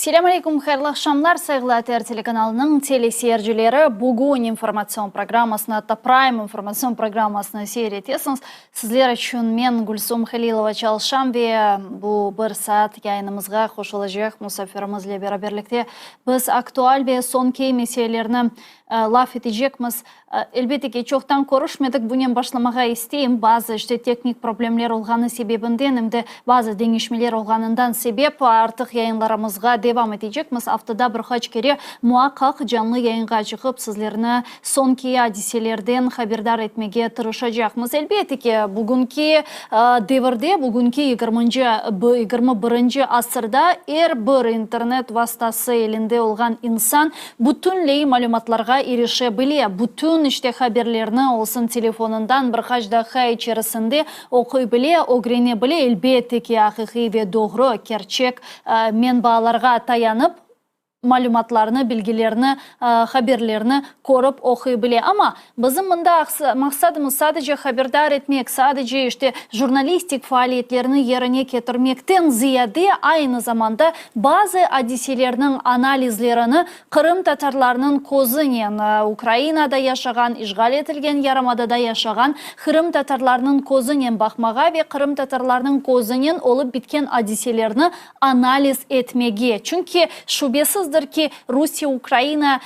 Selâm aleyküm, hayırlı aqşamlar, sayğılı ATR telekanalınıñ teleseyircileri. Bugün informatsion programmasını, atta Prime informatsion programmasını seyir etesiñiz. Sizler içün men, Gülsum Halilova, çalışam ve bu bir saat yayınımızğa qoşulacaq musafirimizle beraberlikte biz aktual ve soñki meselelerni laf etecekmiz. Elbette ki, çoqtan körüşmedik, bunen başlamağa isteyim. Bazı, işte, teknik problemler olğanı sebebinden, em de bazı deñişmeler olğanından sebep artıq yayınlarımızğa devam etecekmiz. Aftada bir qaç kere muaqqaq canlı yayınğa çıqıp, sizlerni soñki adiselerden haberdar etmege tırışacaqmız. Elbette ki, bugünki devirde, bugünki yigirminci, 21-nci asırda er bir internet vastası elinde olğan insan Bütünley malümatlarğa irişe bile, bütün, işte, haberlerni, olsun telefonından bir qaç daqqa içerisinde oquy bile, ögrene bile, elbette ki, aqiqiy ve doğru, kerçek menbaalarğa tayanıp, malümatlarnı, bilgilerni, haberlerni körip oquy bile. Amma bizim mında maqsadımız sadece haberdar etmek, sadece, işte, jurnalistik faaliyetlerni yerine ketirmekten ziyade, aynı zamanda bazı adiselerniñ analizlerini qırımtatarlarnıñ közünen, Ukrainada yaşağan, işğal etilgen yarımadada yaşağan qırımtatarlarnıñ közünen baqmağa ve qırımtatarlarnıñ közünen olıp bitken adiselerni analiz etmege. Çünki şübesizdir ki, Rusiye-Ukraina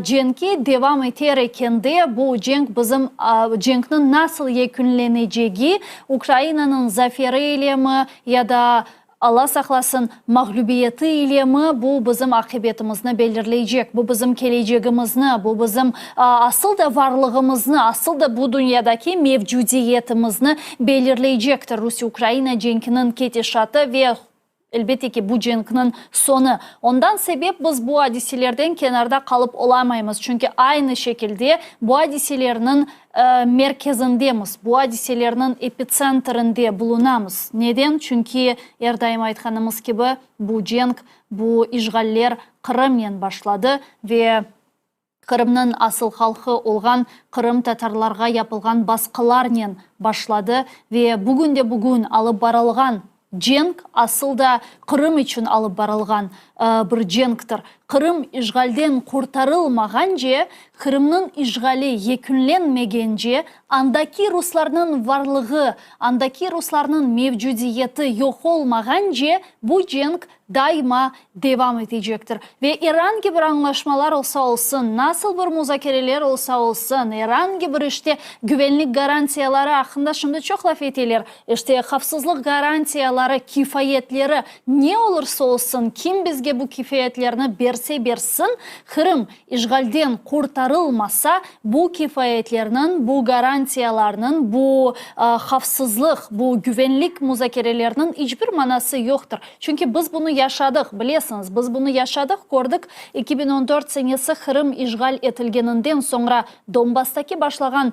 cenki devam eter ekende, bu cenk bizim cenkniñ nasıl yekünlenecegi, Ukrainanıñ zaferi ilemi ya da, Alla saqlasın, mağlübiyeti ilemi, bu bizim aqibetimizni belirleycek, bu bizim kelecegimizni, bu bizim asıl da varlığımıznı, asıl da bu dünyadaki mevcudiyetimizni belirleycektir Rusiye-Ukraina cenkiniñ ketişatı ve, elbette ki, bu cenkniñ soñu. Ondan sebep biz bu adiselerden kenarda qalıp olamaymız, çünki aynı şekilde bu adiselerniñ merkezindemiz, bu adiselerniñ epitsentrinde bulunamız. Neden? Çünki, er daim aytqanımız kibi, bu cenk, bu işğaller Qırımnen başladı ve Qırımnıñ asıl halqı olğan qırımtatarlarğa yapılğan basqılarnen başladı ve bugünde-bugün alıp barılğan cenk asıl da Qırım içün alıp barılğan bir cenktir. Qırım işğalden qurtarılmağance, Qırımnıñ işğali yekünlenmegence, andaki ruslarnıñ varlığı, andaki ruslarnıñ mevcudiyeti yoq olmağance bu cenk daima devam etecektir. Ve er angi bir añlaşmalar olsa olsun, nasıl bir muzakereler olsa olsun, er angi bir işte güvenlik garantiyaları aqqında şimdi çoq laf eteler, işte havfsızlıq garantiyaları, kifayetleri ne olursa olsun, kim bizge bu kifayetlerni berse bersin, Qırım işğalden qurtarılmasa, bu kifayetlerniñ, bu garantiyalarnıñ, bu havfsızlıq, bu güvenlik muzakereleriniñ iç bir manası yoqtır. Çünki biz bunı yaşadıq, bilesiñiz, biz bunı yaşadıq, kördik, 2014 senesi Qırım işğal etilgeninden soñra Donbasstaki başlağan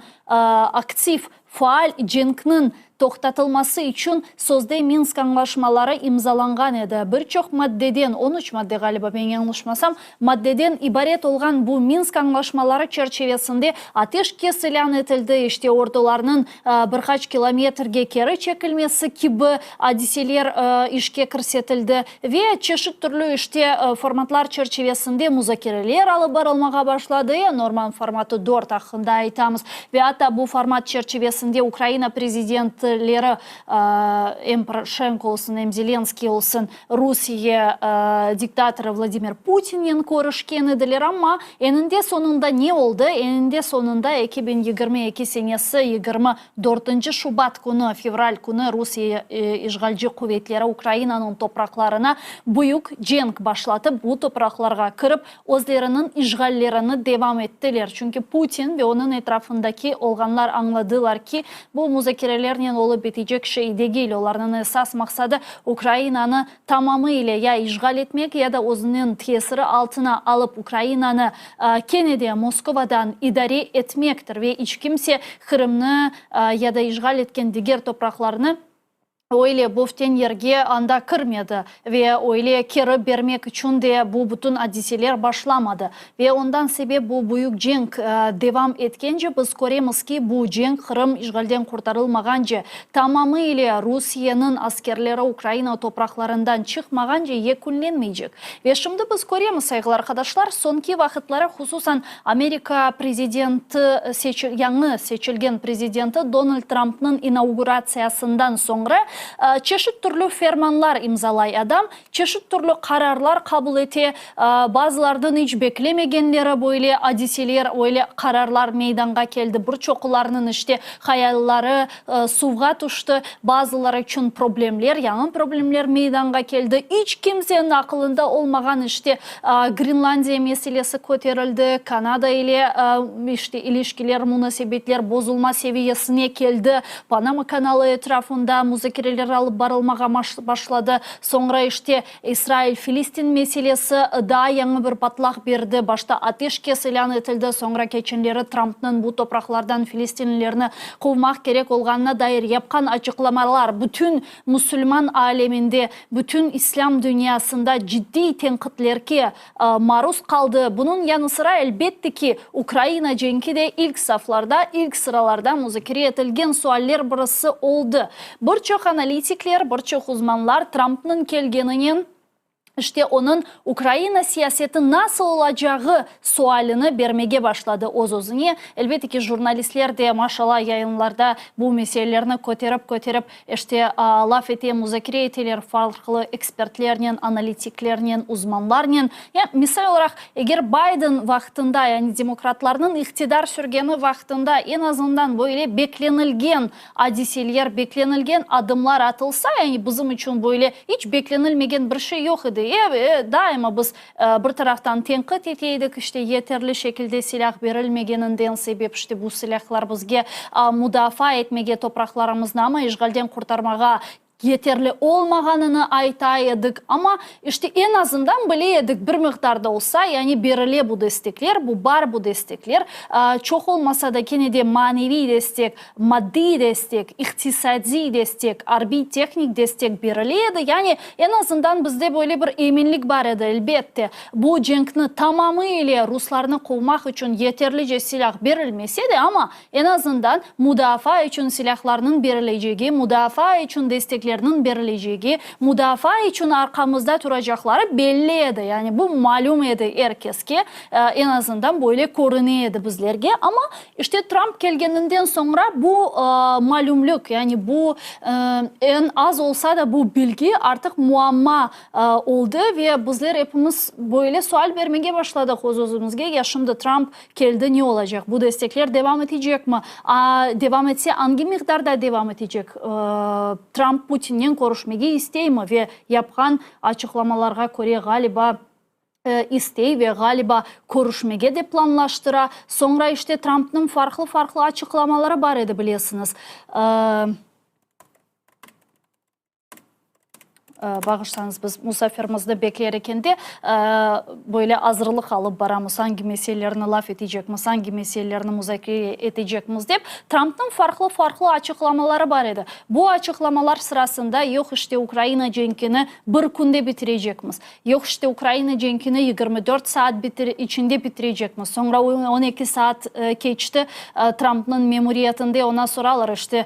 aktiv, faal cenkniñ toqtatılması içün sözde Minsk añlaşmaları imzalanğan edi. Bir çoq maddeden, 13 madde ğaliba, men yañlışmasam, maddeden ibaret olğan bu Minsk añlaşmaları çerçivesinde ateşkes ilân etildi, işte ordularnıñ bir qaç kilometrge keri çekilmesi kibi adiseler işke kirsetildi ve çeşit türlü işte formatlar çerçivesinde muzakereler alıp barılmağa başladı, Norman formatı dört aqqında aytamız ve atta bu format çerçivesinde Ukraina prezidentleri em Poroşenko olsun, em Zelenskiy olsun Rusiye diktatorı Vladimir Putinnen körüşken ediler, amma eninde-soñunda ne oldı? Eninde-soñunda 2022 senesi 24 şubat künü, fevral künü Rusiye işğalci quvetleri Ukrainanıñ topraqlarına büyük cenk başlatıp, bu topraqlarğa kirip, özleriniñ işğallerini devam ettiler. Çünki Putin ve onıñ etrafındaki olğanlar añladılar ki, bu muzakerelernen olıp bitecek şey degil, olarnıñ esas maqsadı Ukrainanı tamamı ile ya işğal etmek, ya da özüniñ tesiri altına alıp Ukrainanı kene de Moskovadan idare etmektir ve iç kimse Qırımnı ya da işğal etken diger topraqlarnı. Öyle böften yerge anda kirmedi ve öyle keri bermek içün de bu bütün adiseler başlamadı. Ve ondan sebep bu büyük cenk devam etkence biz köremiz ki, bu cenk Qırım işğalden qurtarılmağance, tamamı ile Rusiyeniñ askerleri Ukraina topraqlarından çıqmağance yekünlenmeycek. Ve şimdi biz köremiz, sayğılı arqadaşlar, soñki vaqıtları hususan Amerika prezidenti yañı seçilgen prezidenti Donald Trampnıñ inauguratsiyasından soñra çeşit türlü fermanlar imzalay adam, çeşit türlü qararlar qabul ete, bazılarınıñ iç beklemegenleri böyle adiseler, öyle qararlar meydanğa keldi, bir çoqularınıñ işte hayalları suvğa tüşti, bazıları içün problemler, yañı problemler meydanğa keldi, iç kimseniñ aqılında olmağan işte Grenlandiya meselesi köterildi, Kanada ile işte ilişkiler, munasebetler bozulma seviyesine keldi, Panama kanalı etrafında muzakereler alıp barılmağa başladı, soñra işte İsrail-Filistin meselesi daa yañı bir patlaq berdi, başta ateşkes ilân etildi, soñra keçenleri Trampnıñ bu topraqlardan filistinlilerni quvmaq kerek olğanına dair yapqan açıqlamalar bütün Musulman aleminde, bütün islâm dünyasında ciddiy tenqitlerge maruz qaldı. Bunıñ yanı sıra, elbette ki, Ukraina cenki de ilk saflarda, ilk sıralarda muzakere etilgen sualler birisi oldı. Bir çoq analitikler, bir çoq uzmanlar Trampnıñ kelgeninen, İşte onıñ Ukraina siyaseti nasıl olacağı sualini bermege başladı öz-özüne. Elbette ki, jurnalistler de, maşala, yayınlarda bu meselelerni köterip-köterip, işte, laf ete, muzakere eteler farqlı ekspertlernen, analitiklernen, uzmanlarnen. Ya, misal olaraq, eger Bayden vaqtında, yani demokratlarnıñ iqtidar sürgeni vaqtında eñ azından böyle beklenilgen Adiseler, beklenilgen adımlar atılsa, yani bizim içün böyle iç beklenilmegen bir şey yoq edi. E, daima biz bir taraftan tenqit ete edik, işte yeterli şekilde silâh berilmegeninden sebep, işte bu silâhlar bizge mudafaa etmege topraqlarımıznı, amma işğalden qurtarmağa yeterli olmağanını ayta edik, amma işte eñ azından bile edik, bir miqdar da olsa, yani berile bu destekler, bu bar bu destekler, çoq olmasa da kene de maneviy destek, maddiy destek, iqtisadiy destek, arbiy-tehnik destek berile edi, yani eñ azından bizde böyle bir eminlik bar edi, elbette, bu cenkni tamamı ile ruslarnı quvmaq içün yeterlice silâh berilmese de, amma Eñ azından, mudafaa içün silâhlarnıñ berilecegi, mudafaa içün desteklerniñ berilecegi, mudafaa içün arqamızda turacaqları belli edi. Yani bu malüm edi er keske, eñ azından böyle körüne edi bizlerge. Amma işte Tramp kelgeninden soñra bu malümlik, yani bu eñ az olsa da bu bilgi artıq muamma oldı ve bizler epimiz böyle sual bermege başladıq öz-özümizge, ya şimdi Tramp Keldi, ne olacaq? Bu destekler devam etecekmi? A, devam etse, angi miqdarda devam etecek? Tramp Putinnen körüşmege isteymi? Ve yapqan açıqlamalarğa köre, ğaliba, istey ve ğaliba, körüşmege de planlaştıra. Soñra, işte, Trampnıñ farqlı-farqlı açıqlamaları bar edi, bilesiñiz. Bağışlañız, biz musafirimizni bekler ekende, böyle azırlıq alıp baramız, angi meselelerni laf etecekmiz, angi meselelerni muzakere etecekmiz dep. Trampnıñ farqlı-farqlı açıqlamaları bar edi. Bu açıqlamalar sırasında, yoq, işte, Ukraina cenkini bir künde bitirecekmiz, yoq, işte, Ukraina cenkini 24 saat içinde bitirecekmiz, soñra 12 saat keçti, Trampnıñ memuriyetinde oña soralar, işte,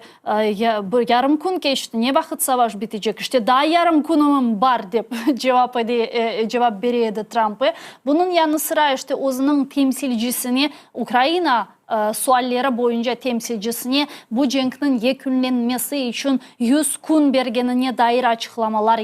Bir yarım kün keçti, ne vaqıt savaş bitecek? İşte daa yarım künüm bar, dep cevap ede, cevap bere edi Tramp. Bunıñ yanı sıra, işte, özüniñ temsilcisine, Ukraina sualleri boyunca temsilcisine bu cenkniñ yekünlenmesi içün 100 kün bergenine dair açıqlamalar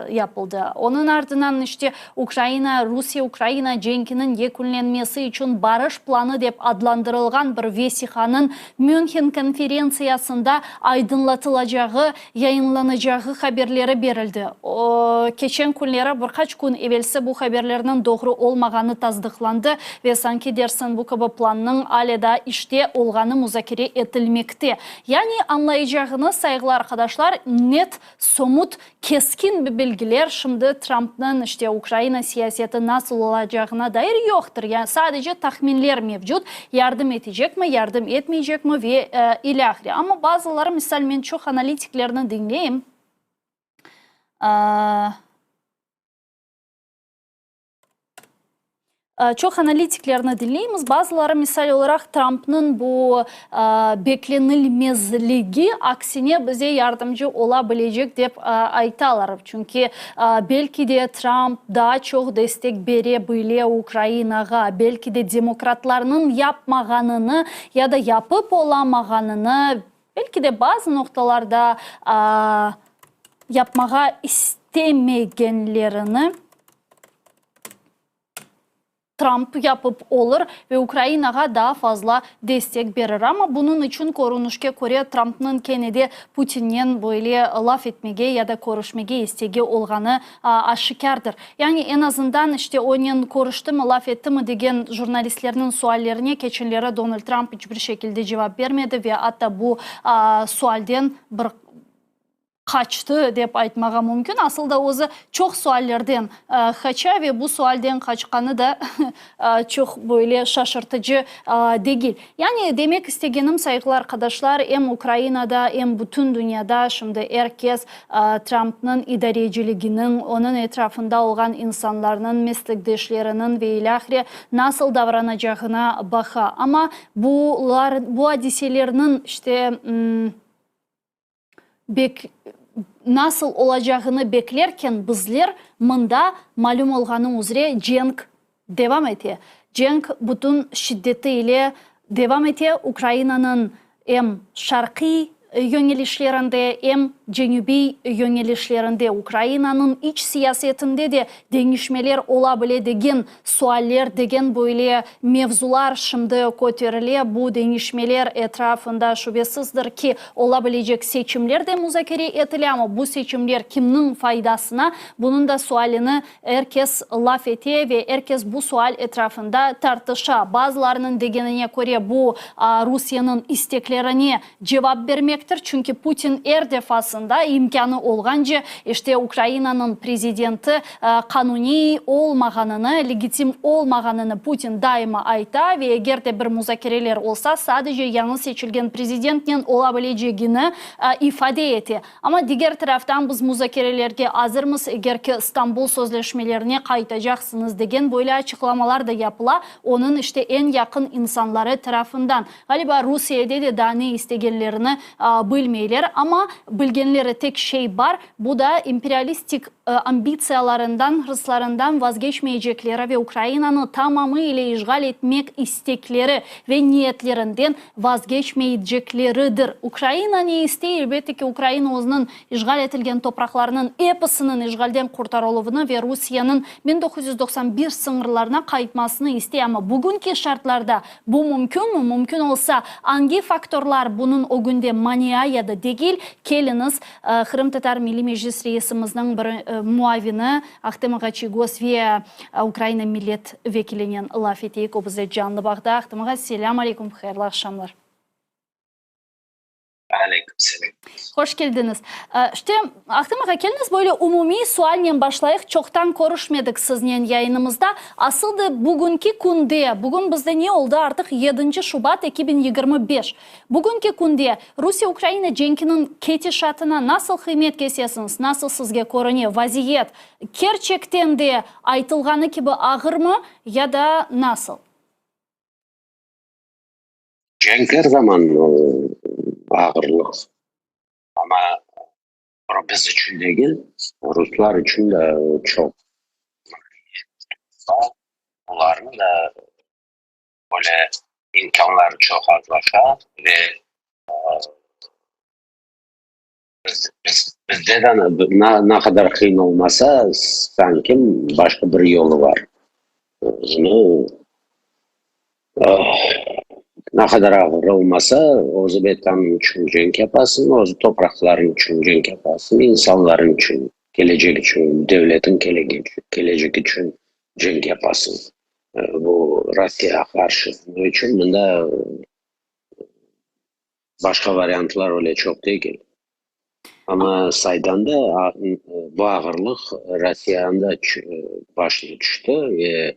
yapıldı. Onıñ ardından, işte, Ukraina, Rusiye-Ukraina cenkiniñ yekünlenmesi içün barış planı dep adlandırılğan bir vesiqanıñ Münhen konferentsiyasında aydınlatılacağı, yayınlanacağı haberleri berildi. O, keçen künleri, bir qaç kün evelsi bu haberlerniñ doğru olmağanı tasdıqlandı ve sanki dersiñ bu kibi plannıñ ale daa işte olğanı muzakere etilmekte. Yani, añlayacağıñız, sayğılı arqadaşlar, net, somut, Keskin bir bilgiler şimdi Trampnıñ işte Ukraina siyaseti nasıl olacağına dair yoqtır. Yani sadece tahminler mevcut, yardım etecekmi, yardım etmeycekmi ve ilâhre. Amma bazıları, misal, men çoq analitiklerni diñleyim. Çoq analitiklerni diñleymiz, bazıları, misal olaraq, Trampnıñ bu beklenilmezligi aksine bize yardımcı ola bilecek, dep aytalar. Çünki, belki de, Tramp daa çoq destek bere bile Ukrainağa, belki de, demokratlarnıñ yapmağanını ya da yapıp olamağanını, belki de, bazı noqtalarda yapmağa istemegenlerini Trump yapıp olur ve Ukrainağa daa fazla destek berir. Amma bunıñ içün, körünişke köre, Trumpnıñ kene de Putinnen böyle laf etmege ya da körüşmege istegi olğanı aşikârdır. Yani, eñ azından, işte, onen körüştimi, laf ettimi degen jurnalistlerniñ suallerine keçenleri Donald Trump iç bir şekilde cevap bermedi ve atta bu sualden bir qaçtı dep aytmağa mümkün. Asıl da özü çoq suallerden qaça ve bu sualden qaçqanı da çoq böyle şaşırtıcı degil. Yani demek istegenim, sayğılı arqadaşlar, em Ukrainada, em bütün dünyada şimdi er kes Trampnıñ idareciliginiñ, onıñ etrafında olğan insanlarnıñ, meslekdeşleriniñ ve ilâhre nasıl davranacağına baqa. Amma bular, bu adiselerniñ işte, Bek, nasıl olacağını beklerken bizler mında, malüm olğanı üzre, cenk devam ete. Cenk bütün şiddeti ile devam ete, Ukrainanıñ em şarqiy yöñelişlerinde, em cenübiy yöñelişlerinde. Ukrainanıñ iç siyasetinde de deñişmeler ola bile degen Sualler degen böyle mevzular şimdi köterile, bu deñişmeler etrafında şübesizdir ki, ola bilecek seçimler de muzakere etile, amma bu seçimler kimniñ faydasına, bunıñ da sualini er kes laf ete ve er kes bu sual etrafında tartışa. Bazılarınıñ degenine köre, bu Rusiyeniñ isteklerine cevap bermektir, çünki Putin er defasında imkânı olğance, işte, Ukrainanıñ prezidenti qanuniy olmağanını, legitim olmağanını Putin daima ayta ve eger de bir muzakereler olsa, sadece yañı seçilgen prezidentnen ola bilecegini ifade ete. Amma diger taraftan biz muzakerelerge azırmız, eger ki İstanbul sözleşmelerine qaytacaqsıñız degen böyle açıqlamalar da yapıla, onıñ işte eñ yaqın insanları tarafından. Ğaliba, Rusiyede de daa ne istegenlerini bilmeyler, amma bilgenleri tek şey bar, bu da imperialistik ambitsiyalarından, hırslarından vazgeçmeycekleri ve Ukrainanı tamamı ile işğal etmek istekleri ve niyetlerinden vazgeçmeycekleridir. Ukraina ne istey? Elbette ki, Ukraina özüniñ işğal etilgen topraqlarınıñ episiniñ işğalden qurtarıluvını ve Rusiyeniñ 1991 sıñırlarına qaytmasını istey, amma bugünki şartlarda Bu mümkünmi? Mümkün olsa, angi faktorlar bunıñ ögünde mania ya da degil? Keliñiz, Qırımtatar Milliy Meclis reisimizniñ bir muavini Ahtem ağa Çiygoz ve Ukraina millet vekilinen laf eteyik. O bizde canlı bağda. Ahtem ağa, selâm aleyküm, hayırlı aqşamlar. Aleyküm selâm. Hoş keldiñiz. İşte, Ahtem ağa, keliñiz, böyle umumiy sualnen başlayıq, çoqtan körüşmedik siznen yayınımızda. Asıl da bugünki künde, bugün bizde ne oldı artıq, yedinci şubat 2025. Bugünki künde Rusiye-Ukraina cenkiniñ ketişatına nasıl qıymet kesesiñiz, nasıl sizge körüne vaziyet, kerçekten de aytılğanı kibi ağırmı ya da nasıl? Cenk er zaman ağırlıq, amma biz içün degil, ruslar içün de çoq. Olarnıñ da böyle imkânları çoq azlaşa ve bizde de ne qadar qıyın olmasa, sanki başqa bir yolu bar. Bunı ne qadar ağır olmasa, özü Vetanıñ içün cenk yapasıñ, özü topraqlarıñ içün cenk yapasıñ, insanlarıñ içün, kelecek içün, devletiñ kelecek içün cenk yapasıñ. Bu Rossiyağa qarşı. Bunıñ içün mında Başqa variantlar öyle çoq degil. Amma saydan da bu ağırlıq Rossiyanıñ da başına tüşti ve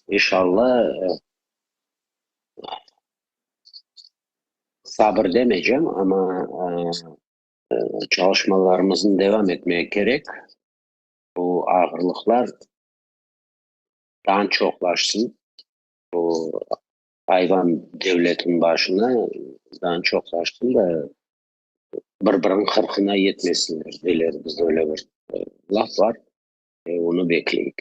inşalla sabır demeycem, amma çalışmalarımıznı devam etmege kerek. Bu ağırlıqlar daa çoqlaşsın, bu ayvan devletniñ başına daa çoqlaşsın da, bir-biriniñ qırqına yetmesinler, deyler, bizde öyle bir laf bar, onı bekleyik.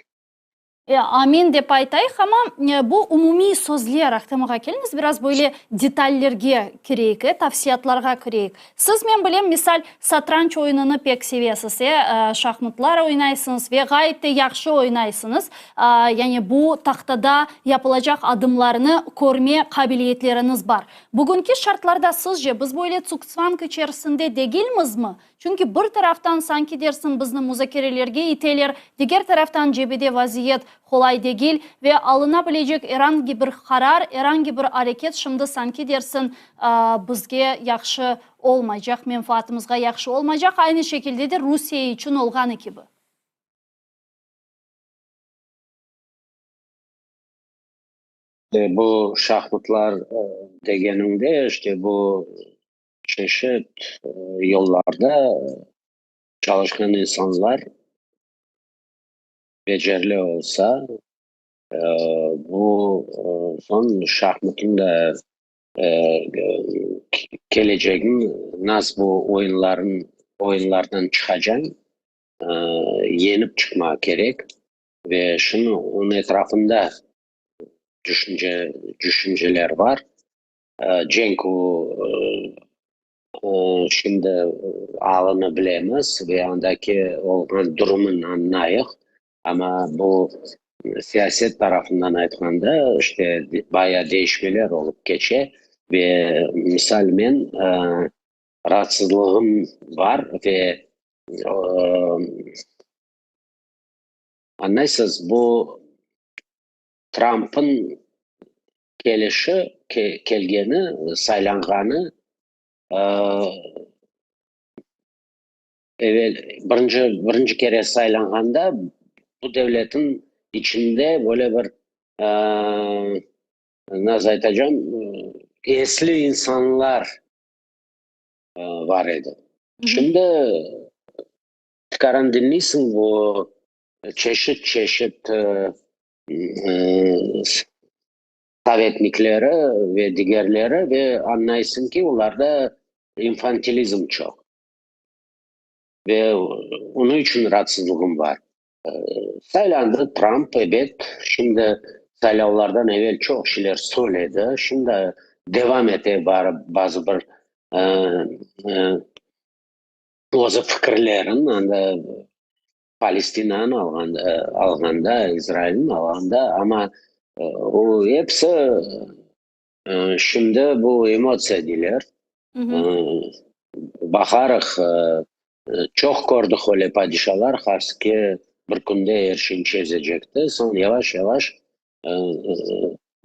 Amin dep aytayıq, amma bu umumiy sözler, Ahtem ağa, keliñiz biraz böyle detallerge kireyik, tafsiyatlarğa kireyik. Siz, men bilem, misal, satranç oyunını pek sevesiz, şahmıtlar oynaysıñız ve ğayet te yahşı oynaysıñız. Yani bu tahtada yapılacaq adımlarnı körme qabiliyetleriñiz bar. Bugünki şartlarda sizce biz böyle tsugtsvang içerisinde degilmizmi? Çünki bir taraftan sanki dersiñ bizni muzakerelerge iteler, diger taraftan cebede vaziyet qolay degil ve alına bilecek er angi bir qarar, er angi bir areket şimdi sanki dersiñ bizge yahşı olmaycaq, menfaatımızğa yahşı olmaycaq, aynı şekilde de Rusiye içün olğanı kibi. Bu şahmatlar degeniñde, işte bu çeşit yollarda çalışqan insanlar becerli olsa, bu soñ şahmatın da kelecegin nasıl bu oyunların oyunlardan çıqacañ, yenip çıqmaq kerek ve şunı onıñ etrafında tüşünce tüşünceler bar. Cenk o şimdi alını bilemiz ve andaki olğan durumını añlayıq, amma bu siyaset tarafından aytqanda, işte bayağı deñişmeler olıp keçe ve misal men raatsızlığım bar ve añlaysız, bu Trump'ın kelişi, kelgeni, saylanğanı, evel birinci kere saylanğanda bu devletniñ içinde böyle bir, nasıl aytacağım, esli insanlar bar edi. Şimdi tikaran diñleysiñ bu çeşit-çeşit sovetnikleri ve digerleri ve añlaysıñ ki, olarda infantilizm çoq. Ve onıñ içün raatsızlığım bar. Saylandı Trump, ebet, şimdi saylavlardan evel çoq şeyler söyledi, şimdi devam ete bazı bir özü fikirlerin, anda Palestinanı alğanda, İsrailni alğanda, amma o episi şimdi bu emotsiya deyler. Baqarıq, çoq kördik öyle padişalar, ki bir künde er şeyni çezecekti, soñ yavaş-yavaş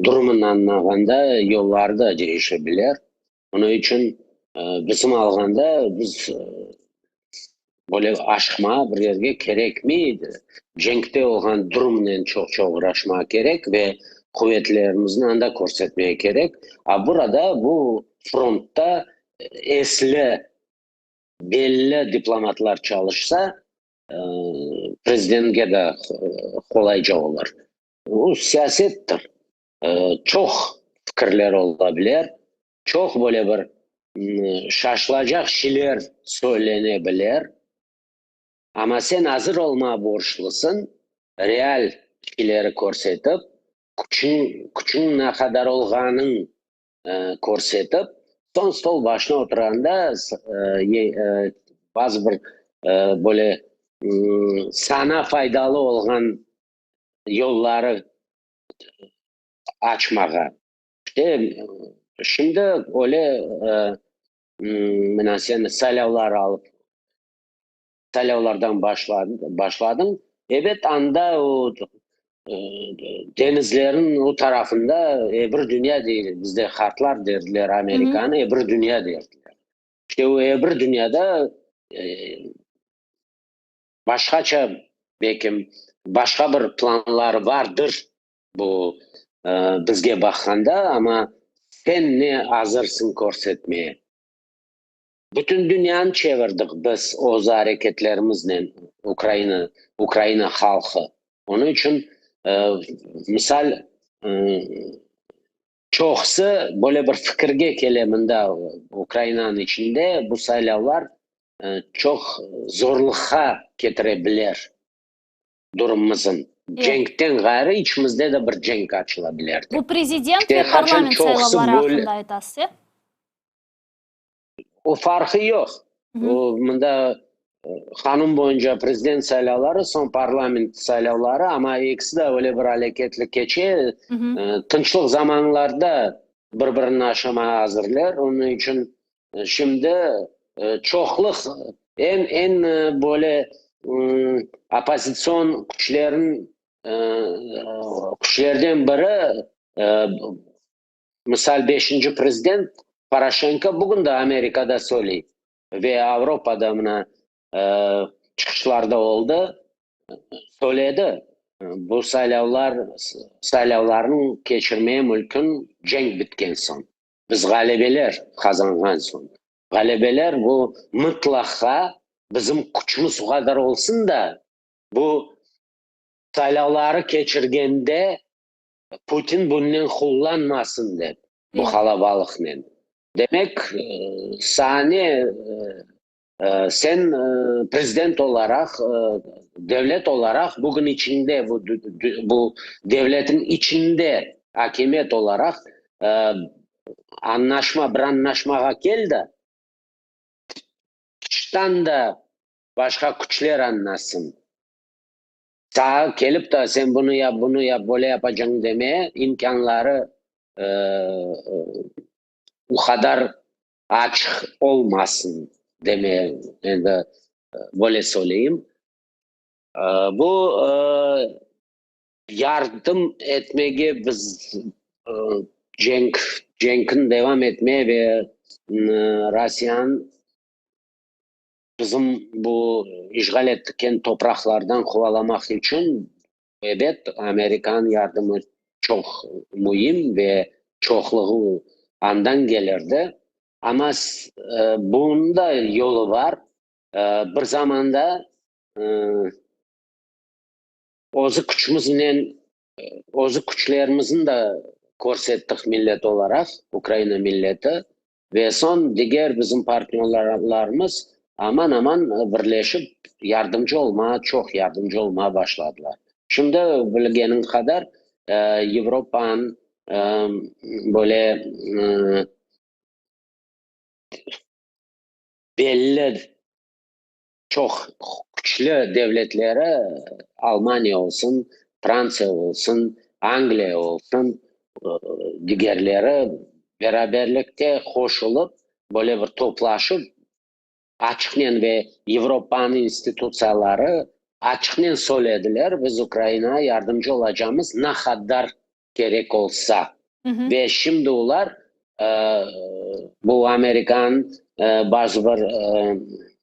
durumını añlağanda yolları da deñişe bilir. Onıñ içün bizim alğanda biz böyle aşıqmağa bir yerge kerekmey. Cenkte olğan durumnen çoq-çoq oğraşmağa kerek ve quvetlerimizni anda körsetmege kerek. A burada bu frontta esli, belli diplomatlar çalışsa, prezidentke de qolayca olur. Bu siyasettir. Çoq fikirler ola bilir, çoq böyle bir şaşılacaq şeyler söylene bilir, amma sen azır olmağa borçlısıñ, real şeyleri körsetip, küçüñ, küçüñ ne qadar olğanın körsetip, soñ stol başına oturğanda bazı bir böyle saña faydalı olğan yolları açmağa. İşte, şimdi öyle, mına sen saylavlar alıp, saylavlardan başladıñ, ebet, anda o deñizlerniñ o tarafında ebir dünya deyler, bizde qartlar derdiler Amerikanı ebir dünya derdiler. İşte o ebir dünyada başqaça, belkim, başqa bir planları vardır bu bizge baqqanda, amma sen ne azırsıñ körsetmeye? Bütün dünyanı çevirdik biz öz areketlerimiznen, Ukraina, Ukraina halqı. Onıñ içün, misal, çoqusı böyle bir fikirge kele mında, Ukrainanıñ içinde bu saylavlar çoq zorluqqa ketire biler durumımızın. Cenkten ğayrı içimizde de bir cenk açıla biler dep. Bu prezident ve parlament saylavları aqqında aytasız, e? O farqı yoq. O, mında qanun boyunca prezident saylavları, soñ parlament saylavları, amma ekisi de öyle bir aleketli keçe. Tınçlıq zamanlarda bir-birini aşamağa azırlar. Onıñ içün şimdi çoqluq eñ, eñ böyle oppozitsion küçlerin, küçlerden biri, Misal, beşinci prezident Poroşenko bugün de Amerikada söyley ve Avropada mına çıqışlarda oldı, söyledi, bu saylavlar, saylavlarnıñ keçirmeye mülkün cenk bitken soñ, biz ğalebeler qazanğan soñ. Ğalebeler bu mıtlaqqa bizim küçümiz o qadar olsun da, bu saylavları keçirgende Putin bunnen qullanmasın dep, bu qalabalıqnen. Demek, saane sen prezident olaraq, devlet olaraq bugün içinde, bu devletin içinde akimiyet olaraq añlaşma, bir añlaşmağa kel de, tıştan da başqa küçler añlasın. Sağa kelip de sen bunı yap, bunı yap, böyle yapacañ deme imkânları o qadar açıq olmasın deme, endi böyle söyleyim. Bu yardım etmege biz cenk, cenkni devam etme ve Rossiyanıñ Bizim bu işğal etken topraqlardan quvalamaq içün, ebet, amerikan yardımı çoq müim ve çoqluğı andan kelirdi. Amma bunıñ da yolu bar. Bir zamanda özü küçümiznen, özü küçlerimizni de körsettik millet olaraq, Ukraina milleti. Ve soñ diger bizim partnörlarımız aman-aman birleşip yardımcı olmağa, çoq yardımcı olmağa başladılar. Şimdi bilgeniñ qadar Avropanıñ böyle belli çoq küçlü devletleri, Almaniya olsun, Frantsiya olsun, Angliya olsun, digerleri beraberlikte qoşulıp, böyle bir toplaşıp, açıqnen ve Avropanıñ institutsiyaları açıqnen söylediler, biz Ukrainağa yardımcı olacamız, ne qadar kerek olsa. Ve şimdi olar bu amerikan bazı bir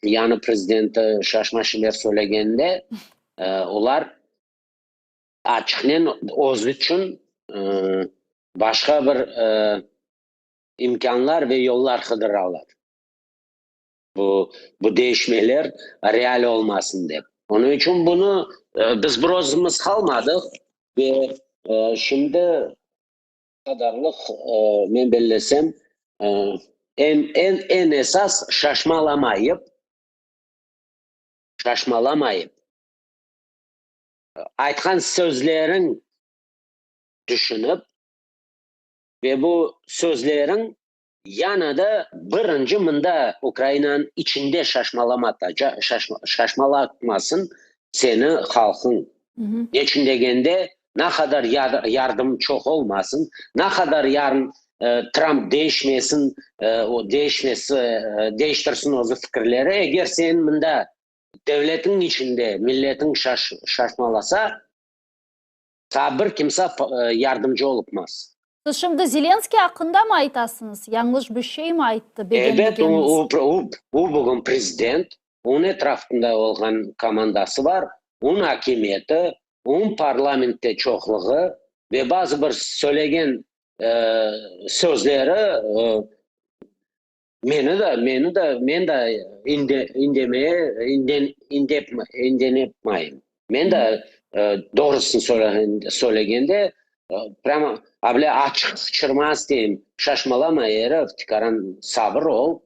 yañı prezidenti şaşma şeyler söylegende, olar açıqnen özü içün başqa bir imkânlar ve yollar qıdıralar. Bu, bu değişmeler real olmasın dep. Onıñ içün bunı biz bir özümiz qalmadıq ve şimdi qadarlıq men bellesem eñ, eñ, eñ esas şaşmalamayıp, şaşmalamayıp aytqan sözleriñ tüşünip ve bu sözleriñ Yana da birinci mında Ukrainanıñ içinde şaşmalatmasın seni halqıñ. Neçün degende, ne qadar yardım çoq olmasın, ne qadar yarın Trump değişmesin, o değişmesi, değiştirsin özü fikirleri, eger sen mında devletiñ içinde milletiñ şaşmalasa, Taa bir kimse yardımcı olupmaz. Siz şimdi Zelenskiy aqqında mı aytasıñız? Yañlış bir şey mi ayttı Ebet, o, o, o bugün prezident, onıñ etrafında olğan komandası bar, onıñ akimiyeti, onıñ parlamentte çoqluğı ve bazı bir söylegen sözleri. Meni de, meni de, men de inde, indemeye, inden, indep, indenepmayım. Men de doğrusını söylegende, prâmo able açıq qıçırma isteyim, şaşmalama, erif, tikaran sabır ol,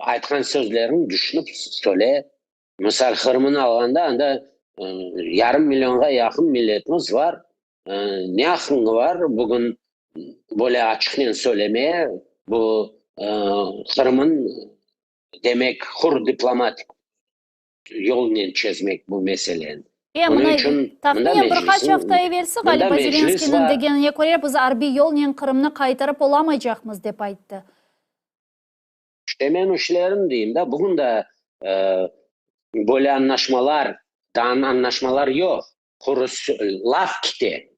aytqan sözleriñ düşünip söyle. Misal, Qırımnı alğanda, anda yarım millionğa yaqın milletimiz bar. Ne aqqıñ bar bugün böyle açıqnen söylemeye, bu Qırımın, demek, hür diplomatik yolnen çezmek bu meseleni. E, mına, tahminen bir qaç afta evelsi, ğaliba, Zelenskıynıñ degenine köre, biz arbiy yolnen Qırımnı qaytarıp olamaycaqmız, dep ayttı. İşte men işlerim deyim da, bugün de böyle añlaşmalar, daa añlaşmalar yoq, quru laf kite.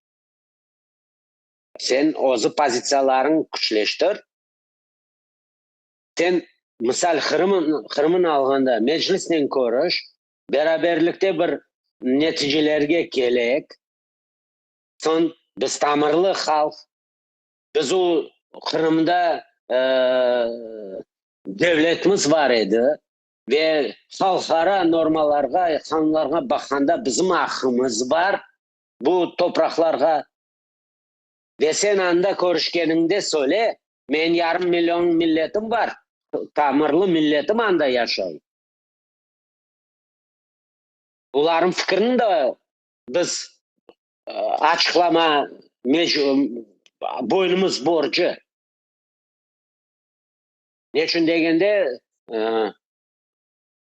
Sen özü pozitsiyalarıñ küçleştir. Sen, misal, Qırım, Qırımnı alğanda, Meclisnen körüş, beraberlikte bir neticelerge kelek, soñ biz tamırlı halq, Biz o Qırımda devletimiz bar edi ve halqara normalarğa, qanunlarğa baqqanda bizim aqqımız bar bu topraqlarğa. Ve sen anda körüşkeniñde söyle, men yarım million milletim bar, tamırlı milletim anda yaşay. Olarnıñ fikrini de biz açıqlama boynumız borcu. Neçün degende,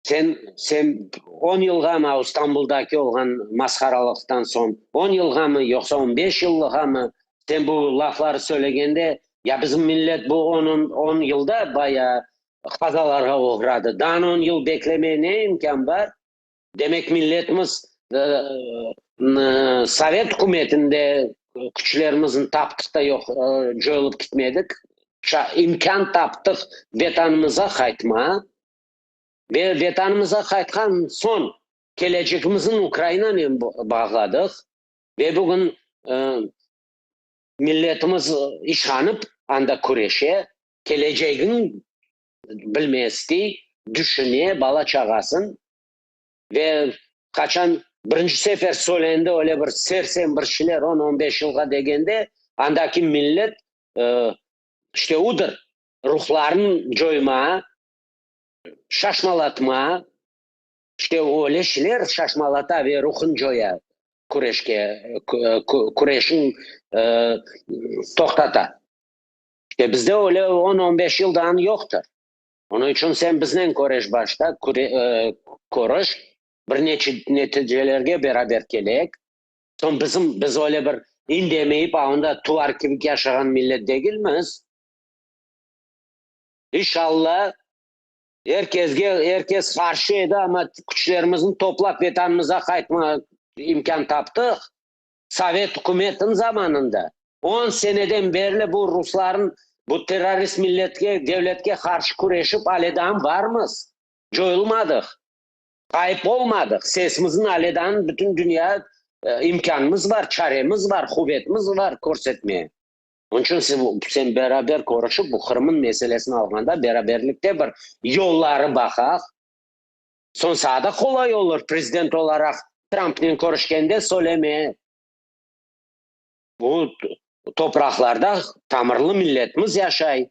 sen, sen on yılğamı İstanbuldaki olğan masharalıqtan soñ, on yılğamı, yoqsa 15 yıllığamı, sen bu lafları söylegende, ya bizim millet bu 10 yılda bayağı qazalarğa oğradı. Daa 10 yıl beklemeye ne imkân bar? Demek, milletimiz sovet ükümetinde küçlerimizni taptıq da yoq, coyulıp gitmedik. İmkân taptıq Vetanımıza qaytma ve Vetanımıza qaytqan soñ kelecegimizni Ukrainanen bağladıq ve bugün milletimiz işanıp anda küreşe, kelecegin bilmeye istey, düşüne, bala-çağasın. Ve qaçan birinci sefer söylendi öyle bir sersem bir şeyler 10-15 yılğa degende, andaki millet işte udır, ruhların coyma, şaşmalatma, işte öyle şeyler şaşmalata ve ruhın coya, küreşke, küreşin toqtata. İşte bizde öyle 10-15 yıldan yoqtır. Onıñ içün sen biznen küreş başta, körüş, bir neçe neticelerge beraber keleyik. Soñ bizim, biz öyle bir indemeyip, anda tuvar kibi yaşağan millet degilmiz. İnşallah, er kesge, er kes qarşı edi, amma küçlerimizni toplap Vetanımıza qaytma imkân taptıq. Sovet ükümetiniñ zamanında. 10 seneden berli bu rusların, bu terrorist milletke, devletke qarşı küreşip ale daa barmız. Coyulmadıq. Ğayıp olmadıq. Sesimizin ale daa bütün dünya imkânımız bar, çaremiz bar, quvetimiz bar körsetmeye. Onıñ içün sen, sen beraber körüşip, bu Qırım'ın meselesini alğanda beraberlikte bir yolları baqaq. Soñ saña da qolay olur prezident olaraq Trumpnen körüşkende söyleme. Bu topraqlarda tamırlı milletimiz yaşay.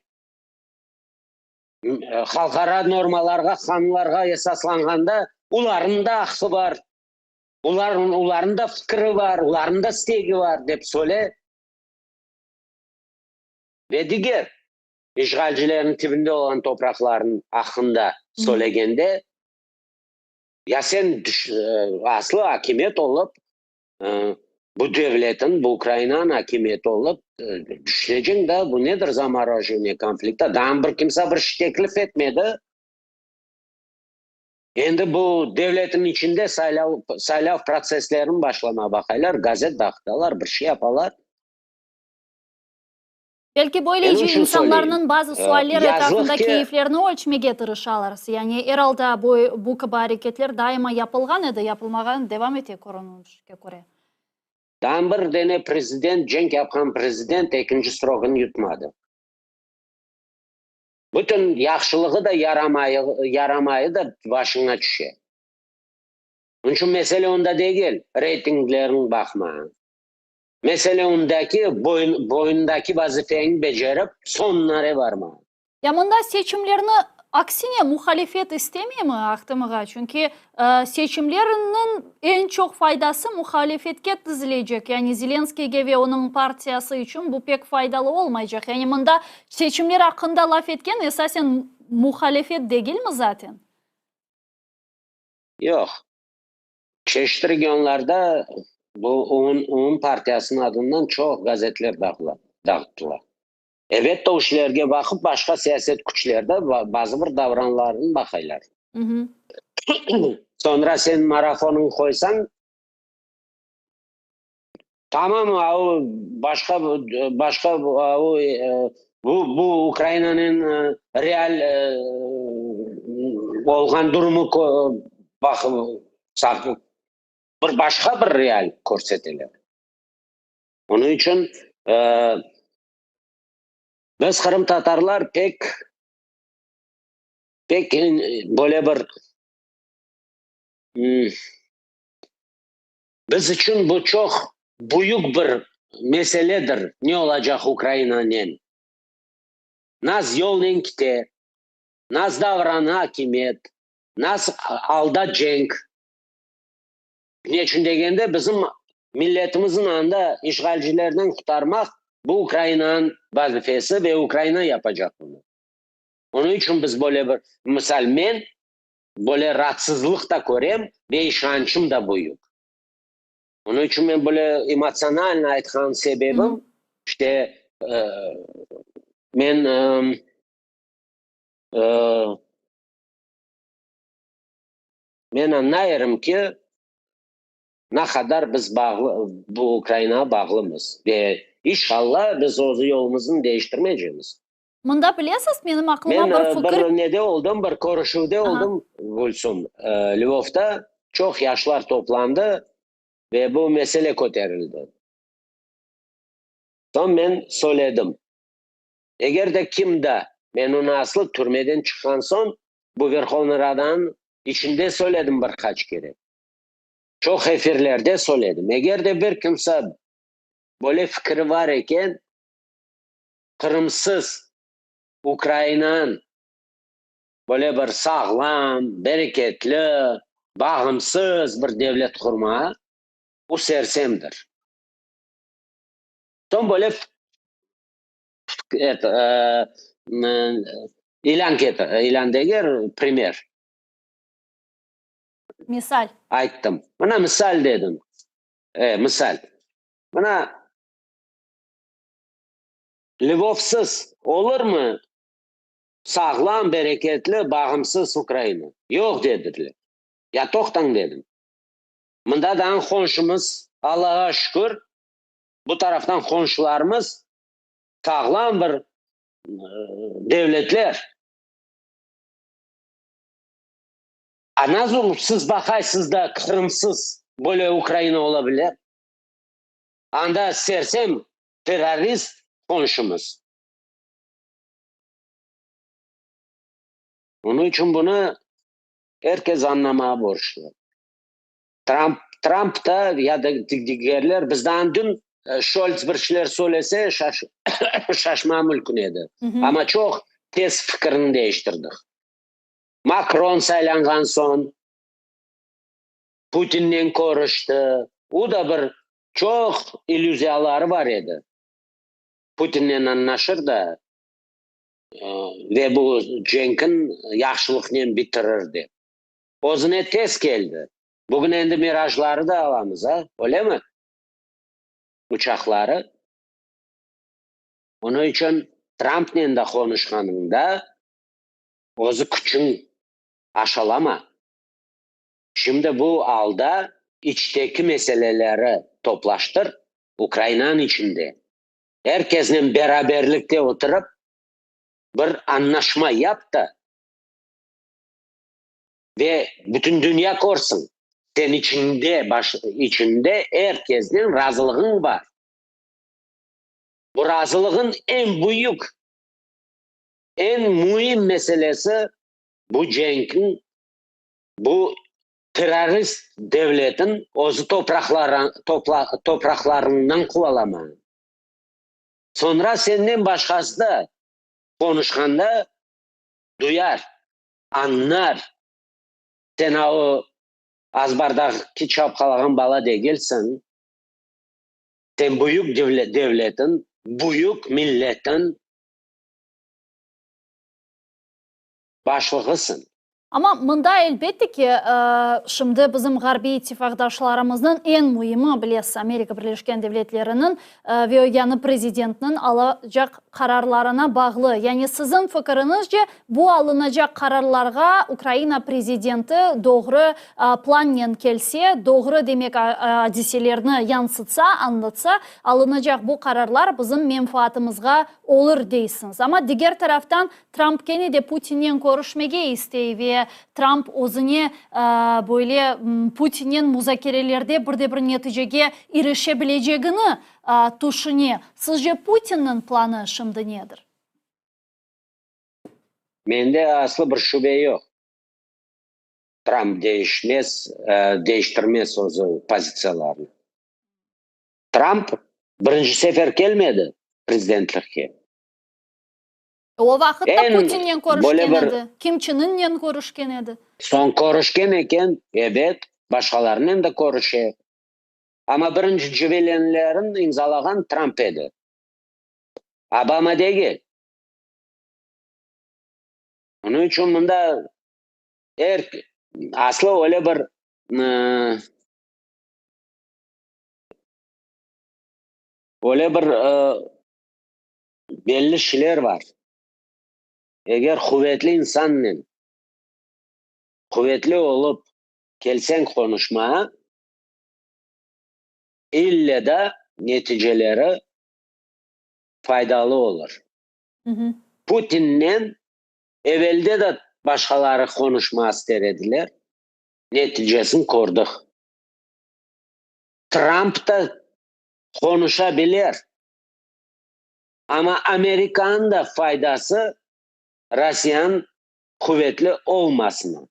Halqara normalarğa, qanunlarğa esaslanğanda olarnıñ da aqqı bar. Olar, olarnıñ da fikri bar, olarnıñ da istegi bar dep söyle. Ve diger işğalcilerniñ tibinde olğan topraqlarnıñ aqqında söylegende, ya sen aslı akimiyet olıp, bu devletin, bu Ukrainanıñ akimiyeti olıp, düşüneceñ da, bu nedir zamorojivание konflikta, daa bir kimse bir şey teklif etmedi. Endi bu devletin içinde saylav, saylav protsesslerini başlamağa baqaylar, gazet dağıtalar, bir şey yapalar. Belki böylece insanlarnıñ bazı sualler etrafında keyflerini ölçmege tırışalar. Yani er alda bu, bu kibi areketler daima yapılğan edi, yapılmağa devam ete körünüşke köre. Daa bir dene prezident, cenk yapqan prezident ekinci srogını yutmadı. Bütün yahşılığı da, yaramayı, yaramayı da başıña tüşe. Onıñ içün mesele onda degil, reytingleriñ baqma. Mesele ondaki, boyun, boyundaki vazifeñi becerip, soñunare varma. Ya mında seçimlerni aksine muhalifet istemeymi, Ahtem ağa? Çünki seçimlerniñ eñ çoq faydası muhalifetke tizilecek, yani Zelenskiyge ve onıñ partiyası içün bu pek faydalı olmaycaq. Yani mında seçimler aqqında laf etken esasen muhalifet degilmi zaten? Yoq. Çeşit regionlarda bu onıñ partiyasınıñ adından çoq gazetler dağıttılar. Elbette, o işlerge baqıp, başqa siyaset küçler de bazı bir davranlarını baqaylar. Soñra sen marafonıñ qoysañ, tamam, o başqa, başqa o bu, bu Ukrainanıñ real olğan durumı baqıp, bir başqa bir real körseteler. Onıñ içün biz qırımtatarlar pek, pek böyle bir, biz içün bu çoq büyük bir meseledir, ne olacaq Ukrainanen. Naz yolnen kite, naz davrana akimiyet, naz alda cenk. Ne içün degende, bizim milletimizni anda işğalcilerden qurtarmaq, bu Ukrainanıñ vazifesi ve Ukraina yapacaq bunı. Onıñ içün biz böyle bir, misal, men böyle raatsızlıq da körem ve işançım da büyük. Onıñ içün men böyle emotsionalno aytqan sebebim, işte, men Men añlayırım ki, ne qadar biz bağlı, bu Ukrainağa bağlımız ve inşallah biz öz yolumıznı deñiştirmeycemiz. Mında bilesiz, menim aqlıma bir fikir. Men bir nede oldım, bir körüşüvde oldım, Gülsüm, Lvovda çoq yaşlar toplandı ve bu mesele köterildi. Soñ men söyledim, eger de kim de, men onı aslı türmeden çıqqan soñ, bu Verhovna Radanıñ içinde söyledim bir qaç kere, çoq efirlerde söyledim, eger de bir kimse böyle fikri bar eken, Qırımsız Ukrainanıñ böyle bir sağlam, bereketli, bağımsız bir devlet qurmağa, bu sersemdir. Soñ böyle ilân ilân degil, primer. Misal. Ayttım. Mına misal dedim. E, misal. Mına Lvovsız olurmı sağlam, bereketli, bağımsız Ukraina? Yoq, dediler. Ya toqtañ, dedim. Mında daa qonşumız, Allağa şükür, bu taraftan qonşularımız sağlam bir devletler. A nasıl siz baqaysız da Qırımsız böyle Ukraina ola bile? Anda sersem terrorist qonşumız. Onıñ içün bunı er kes añlamağa borçlu. Tramp, Tramp da ya da digerler, bizden dün Şolts bir şeyler söylese, şaş, şaşma mümkün edi. Amma çoq tez fikirini değiştirdik. Makron saylanğan soñ Putinnen körüşti. O da bir çoq illüziyaları bar edi. Putinnen añlaşır da ve bu cenkin yahşılıqnen bitirir dep. Özüne tez keldi. Bugün endi Mirajları da alamız, a? Öylemi? Uçaqları. Onıñ içün Trampnen de qonuşqanıñda özü küçüñ aşalama. Şimdi bu alda içteki meseleleri toplaştır, Ukrainanıñ içinde. Er kesnen beraberlikte oturıp, bir añlaşma yap da, ve bütün dünya körsin, sen içinde, baş, içinde er kesnen razılığıñ bar. Bu razılığıñ eñ büyük. Eñ müim meselesi bu cenkniñ, bu terrorist devletniñ özü topraqlarından quvalama. Soñra senden başqası da qonuşqanda duyar, añlar, sen o azbardaki çapqalağan bala degilsiñ, sen büyük devletniñ, büyük milletniñ başlığısıñ. Amma mında, elbette ki, şimdi bizim ğarbiy ittifaqdaşlarımıznıñ eñ müimi, bilesiz, Amerika Birleşken Devletleriniñ ve o yañı prezidentniñ alacaq qararlarına bağlı. Yani siziñ fikiriñizce, bu alınacaq qararlarğa Ukraina prezidenti doğru plannen kelse, doğru, demek, adiselerni yansıtsa, añlatsa, alınacaq bu qararlar bizim menfaatımızğa olur deysiñiz. Amma diger taraftan, Tramp kene de Putinnen körüşmege istey ve Tramp özüne böyle Putinnen muzakerelerde bir de bir neticege irişe bilecegini tüşüne. Sizce Putinniñ planı şimdi nedir? Mende aslı bir şübe yoq, Tramp deñişmez, deñiştirmez özü pozitsiyalarını. Tramp birinci sefer kelmedi prezidentlikke. O vaqıt da Putinnen körüşken edi, Kim Çen Ыnnen körüşken edi. Soñ körüşken eken, ebet, başqalarınen de körüşe. Amma birinci cüvelenlerin imzalağan Tramp edi, Obama degil. Onıñ içün mında er, aslı öyle bir öyle bir belli şeyler bar. Eger quvetli insannen quvetli olıp kelseñ qonuşmağa, ille da neticeleri faydalı olur. Putinnen evelde de başqaları qonuşmağa ister ediler, neticesini kördik. Tramp da qonuşa bilir. Amma Amerikanıñ da faydası Rossiyanıñ quvetli olmasına.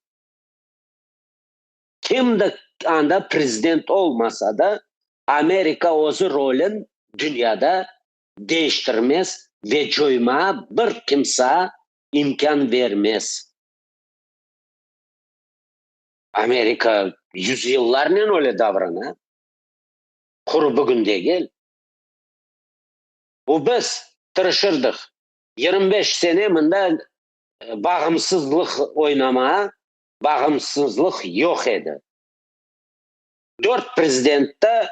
Kim de anda prezident olmasa da, Amerika özü rolün dünyada deñiştirmez ve coymağa bir kimsa imkân bermez. Amerika yüzyıllarnen öyle davrana, quru bugün degil. Bu biz tırışırdıq 25 sene mında bağımsızlıq oynamağa, bağımsızlıq yoq edi. Dört prezident de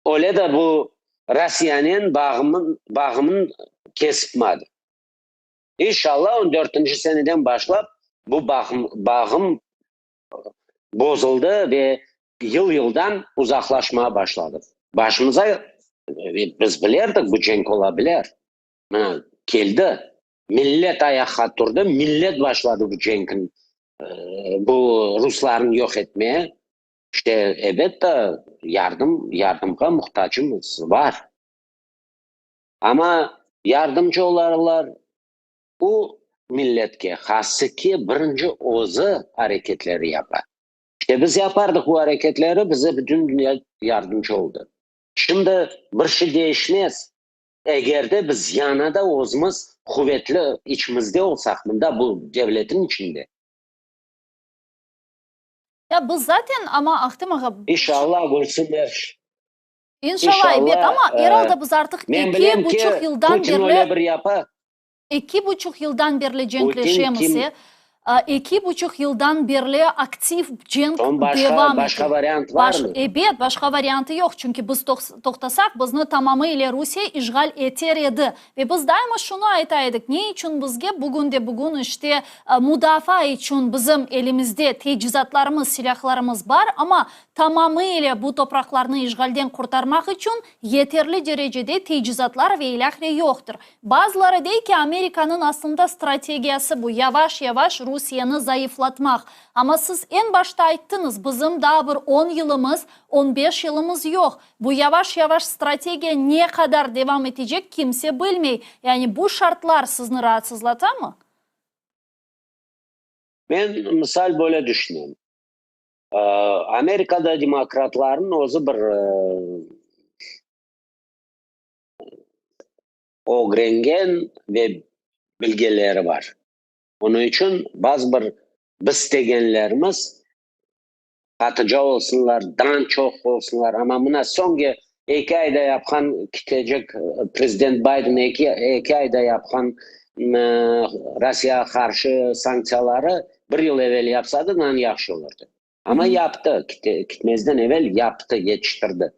öyle de bu Rossiyanen bağımın, bağımın kesipmadi. İnşallah on dörtünci seneden başlap bu bağım, bağım bozuldı ve yıl-yıldan uzaqlaşmağa başladıq. Başımıza, biz bilerdik, bu cenk ola bilir. Mına, keldi. Millet ayaqqa turdı, millet başladı bu cenkin, bu ruslarnı yoq etmeye. İşte, elbette, yardım, yardımğa muhtacımız bar. Amma yardımcı olarlar o milletke, hası ki, birinci özü areketleri yapa. İşte biz yapardıq bu areketleri, bize bütün dünya yardımcı oldı. Şimdi bir şey deñişmez, eger de biz yana da özümiz quvetli içimizde olsaq, mında bu devletin içinde. Ya biz zaten, amma Ahtem ağa... İnşallah Gülsüm er İnşallah, ebet, amma er alda biz artıq eki buçuq yıldan Putin berli öyle bir yapa. 2,5 yıldan berli cenkleşemiz, kim? 2,5 yıldan berli aktiv cenk Soñ başqa, devam başqa ete. variant var Baş, mı? ebet, başqa variantı yoq, çünki biz toqtasaq, bizni tamamı ile Rusiye işğal eter edi. Ve biz daima şunı ayta edik, ne içün bizge bugün de bugün işte mudafaa içün bizim elimizde tecizatlarımız, silâhlarımız bar, amma Tamamı ile bu topraqlarnı işğalden qurtarmaq içün yeterli derecede tecizatlar ve ilâhre yoqtır. Bazıları dey ki, Amerikanıñ aslında strategiyası bu, yavaş-yavaş Rusiyeni. Rusiyeni zayıflatmaq. Amma siz eñ başta ayttıñız, bizim daa bir on yılımız, on beş yılımız yoq. Bu yavaş-yavaş strategiya ne qadar devam etecek, kimse bilmey. Yani bu şartlar sizni raatsızlatamı? Men, misal, böyle düşünem. Amerikada demokratlarnıñ özü bir ögrengen ve bilgenleri bar. Onıñ içün bazı bir biz istegenlerimiz qatıca olsunlar, daa çoq olsunlar. Amma mına soñki eki ayda yapqan, ketecek prezident Biden eki ayda yapqan Rossiyağa qarşı sanktsiyaları bir yıl evel yapsa da, daa yahşı olurdı. Amma yaptı, ketmezden evel yaptı, yetiştirdi.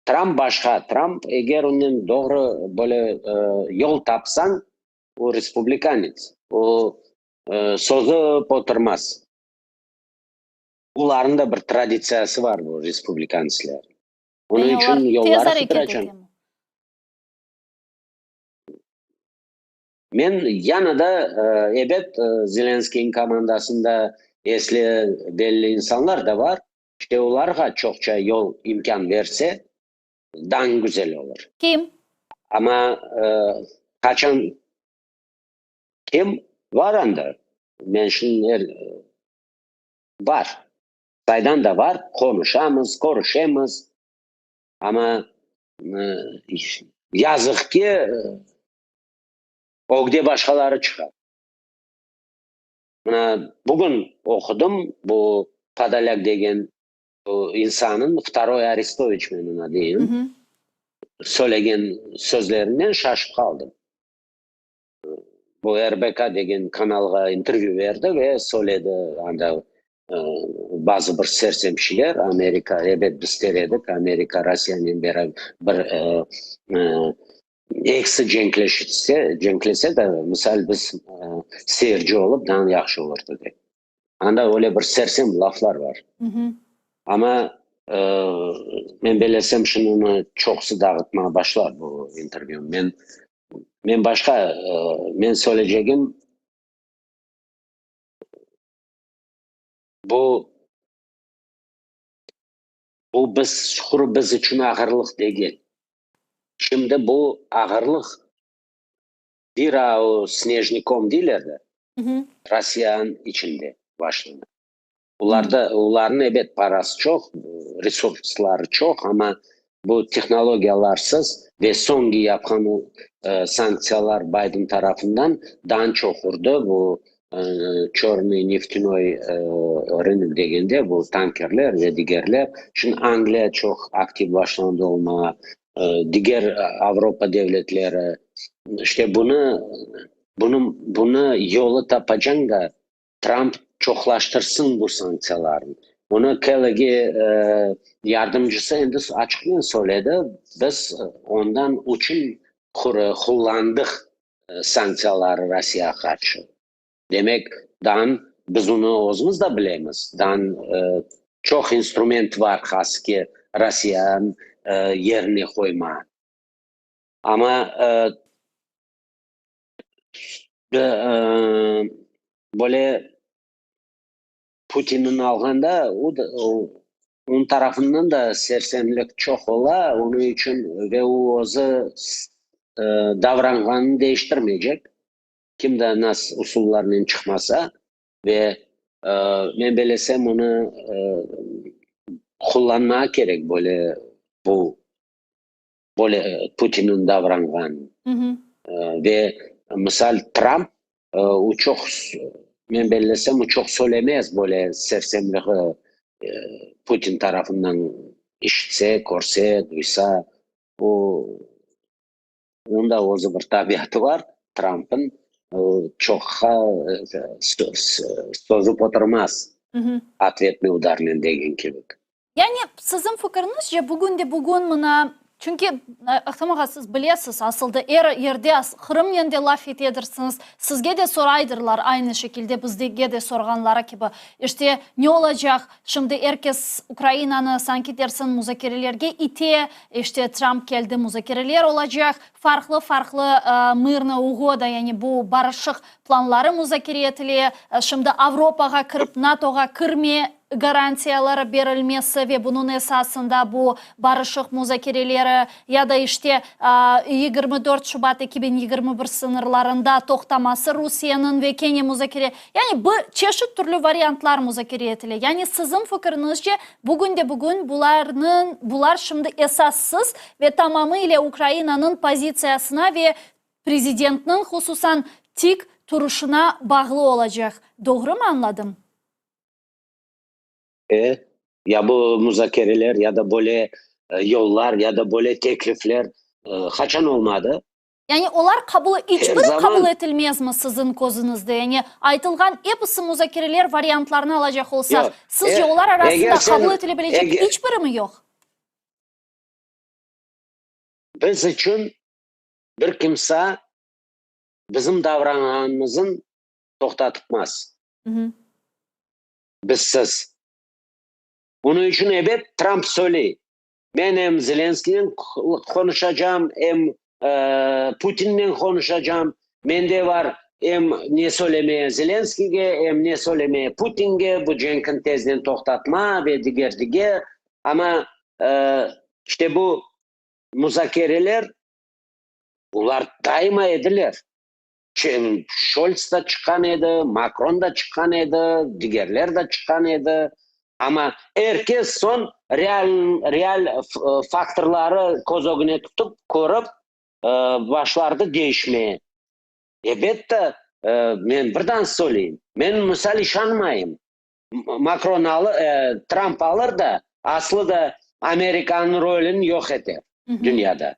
Trump başqa. Trump, eger onen doğru böyle yol tapsañ, o respublikanets, o sozıp oturmaz. Olarnıñ da bir traditsiyası bar, bu respublikantsler. Onıñ içün yolları qıdıracaq. Men yanı da, ebet, Zelenskiyniñ komandasında esli belli insanlar da bar. İşte olarğa çoqça yol imkân berse, daa güzel olur. Kim? Amma qaçan kim var anda? Men şimdi er bar. Saydan da bar, qonuşamız, körüşemiz. Amma yazıq ki, ögde başqaları çıqa. Mına bugün oqudım, bu Podolâk degen bu insannıñ, vtoroy Arestoviç men oña deyim, söylegen sözlerinden şaşıp qaldım. Bu RBK degen kanalğa intervyü berdi ve söyledi, anda bazı bir sersemçiler, Amerika, ebet, biz ister edik, Amerika Rossiyanen beraber bir ekisi cenkleşse, cenklese de, misal, biz seyirci olıp, daa yahşı olurdı, dep. Anda öyle bir sersem laflar bar. Amma men belesem, şimdi onı çoqusı dağıtmağa başlar bu intervyünı. Men başqa, men söyleycegim, bu biz, quru biz içün ağırlıq degil. Şimdi bu ağırlıq bir o снежный ком deyler de, Rossiyanıñ içinde başlandı. Olarda, olarnıñ, ebet, parası çoq, resursları çoq, amma bu tehnologiyalarsız ve soñki yapqan sanktsiyalar Biden tarafından daa çoq urdı. Bu черный нефтяной рынок degende, bu tankerler ve digerler. Şimdi Angliya çoq aktiv başlandı olmağa, diger Avropa devletleri. İşte bunı yolu tapacañ da, Trump çoqlaştırsın bu sanktsiyalarnı. Bunı Kellogg yardımcısı endi açıqnen söyledi, biz ondan içün qullandıq sanktsiyaları Rossiyağa qarşı. Demek, dan biz onı özümiz de bilemiz, dan çoq instrument var ki Rossiyanıñ yerine qoyma. Amma böyle Putinniñ alğanda, o da, onıñ tarafından da sersemlik çoq ola, onıñ içün ve o özü davranğanını değiştirmeycek, kim de nasıl usullarnen çıqmasa, ve men belesem, onı qullanmağa kerek böyle bu böyle Putinniñ davranğanı. Ve misal Trump, o çoq, men bellesem, o çoq söylemez böyle sersemliği Putin tarafından işitse, körse, duysa, o onda özü bir tabiatı bar Trump'ın, o çoqqa sozıp oturmaz ответный ударnen degen kibi. Yani siziñ fikriñizce, bugün de bugün mına. Çünki, Ahtem ağa, siz bilesiz, asılda er yerde Qırımnen de laf etedirsiñiz, sizge de soraydırlar aynı şekilde bizge de sorğanları kibi. İşte, ne olacaq, şimdi er kes Ukrainanı, sanki dersiñ, muzakerelerge ite, işte, Trump keldi, muzakereler olacaq, farqlı-farqlı mirnıy ugoda, yani bu barışıq planları muzakere etile, şimdi Avropağa kirip NATOğa kirme garantiyaları berilmesi ve bunıñ esasında bu barışıq muzakereleri ya da işte 24 Şubat 2021 sıñırlarında toqtaması Rusiyeniñ ve kene muzakere, yani bir çeşit türlü variantlar muzakere etile. Yani siziñ fikiriñizce, bugün de bugün bularnıñ, bular şimdi esassız ve tamamı ile Ukrainanıñ pozitsiyasına ve prezidentniñ hususan tik turuşına bağlı olacaq. Doğrumı añladım? E, ya bu muzakereler, ya da böyle yollar, ya da böyle teklifler qaçan olmadı? Yani olar qabul, iç biri qabul etilmezmi siziñ közüñizde? Yani aytılğan episi muzakereler variantlarını alacaq olsaq, sizce olar arasında qabul etile bilecek iç birimi yoq? Biz içün bir kimse bizim davranğanımızın toqtatıpmaz. Bizsiz. Bunıñ içün, ebet, Tramp söyley, men em Zelenskiynen qonuşacam, em Putinnen qonuşacam, mende bar em ne söylemeye Zelenskiyge, em ne söylemeye Putinge, bu cenkni tezden toqtatma ve diger, diger. Amma işte bu muzakereler, bular daima ediler. Şolts da çıqqan edi, Makron da çıqqan edi, digerler de çıqqan edi. Amma er kes soñ real, real faktorları köz ögüne tutıp, körip, başlardı değişmeye. Ebette, men birden söyleyim, men misal işanmayım. Makron alır, Tramp alır da, aslı da Amerikanıñ rolüni yoq eter dünyada.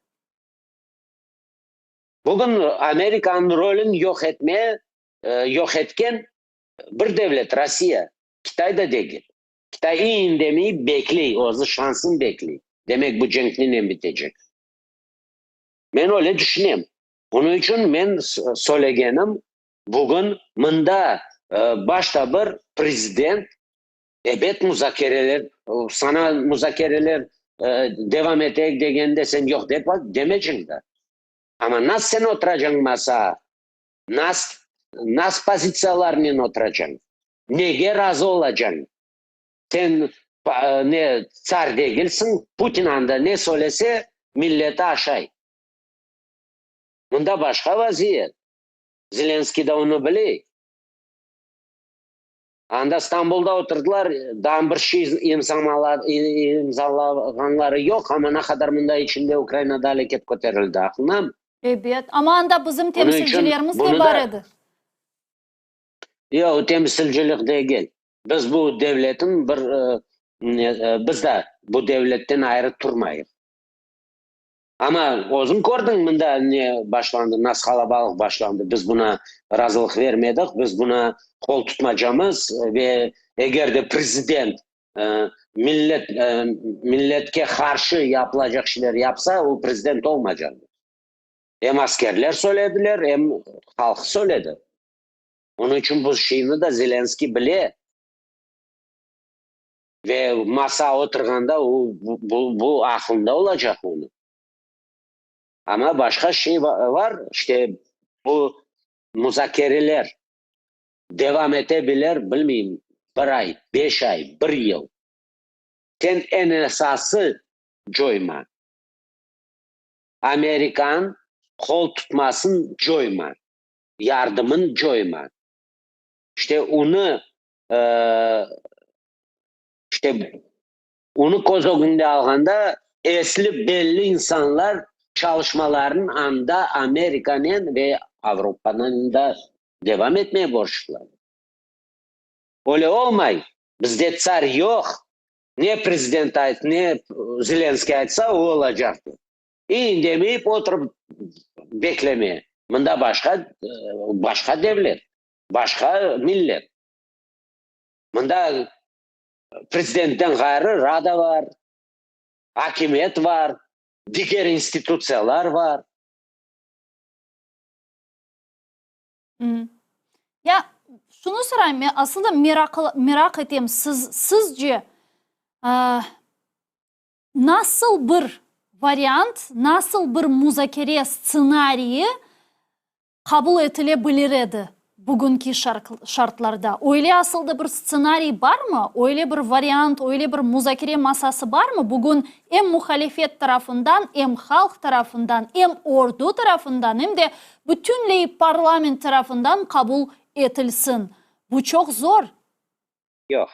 Bugün Amerikanıñ rolün yoq etme, yoq etken bir devlet, Rossiya, Kitay da degil. Kitay indemeyip bekley, özü şansın bekley. Demek bu cenk nenen bitecek? Men öyle düşünem. Bunıñ içün men söylegenim, bugün mında başta bir prezident, ebet muzakereler, sana muzakereler devam eteyik degende sen yoq dep demeyceñ da. Amma nas sen oturacañ masa, nas, nas pozitsiyalarnen oturacañ, nege razı olacañ? Sen ne tsar degilsiñ, Putin anda ne söylese, milleti aşay. Mında başqa vaziyet. Zelenskiy da onı bile. Anda Stambulda oturdılar, daa bir şey imzalağanları yoq, amma ne qadar mında içinde Ukrainada aleket köterildi, aqlıñdamı? Ebet, amma anda bizim temsilcilerimiz de bar edi. Yoq, temsilcilik degil. Biz bu devletin bir, biz de bu devletten ayrı turmayıq. Amma özüñ kördiñ, mında ne başlandı, nasıl qalabalıq başlandı. Biz buna razılıq vermedik, biz buna qol tutmacamız ve eger de prezident millet, milletke qarşı yapılacaq şeyler yapsa, o prezident olmaycaq. Em askerler söylediler, em halq söyledi. Onıñ içün bu şeyni de Zelenskiy bile. Ve masa oturğanda o, bu, bu aqlında olacaq onıñ. Amma başqa şey bar, işte bu muzakereler devam ete bilir, bilmeyim, bir ay, 5 ay, bir yıl. Sen eñ esası coyma. Amerikan qol tutmasın coyma. Yardımın coyma. İşte onı işte onı köz ögünde alğanda esli belli insanlar çalışmaların anda Amerikanen ve Avropanen da devam etmeye borçlular. Öyle olmay. Bizde tsar yoq. Ne prezident ayt, ne Zelenskiy aytsa, o olacaq. İndemeyip oturıp bekleme. Mında başqa, başqa devlet, başqa millet. Mında prezidentten ğayrı Rada var, akimiyet var. Diger institutsiyalar bar. Ya, şunı sorayım, men asıl da meraq etem, siz, sizce, nasıl bir variant, nasıl bir muzakere stsenariyi qabul etile bilir edi bugünki şartlarda? Öyle asıl da bir stsenariy barmı? Öyle bir variant, öyle bir muzakere masası barmı bugün em muhalifet tarafından, em halq tarafından, em ordu tarafından, em de bütünley parlament tarafından qabul etilsin? Bu çoq zor. Yoq.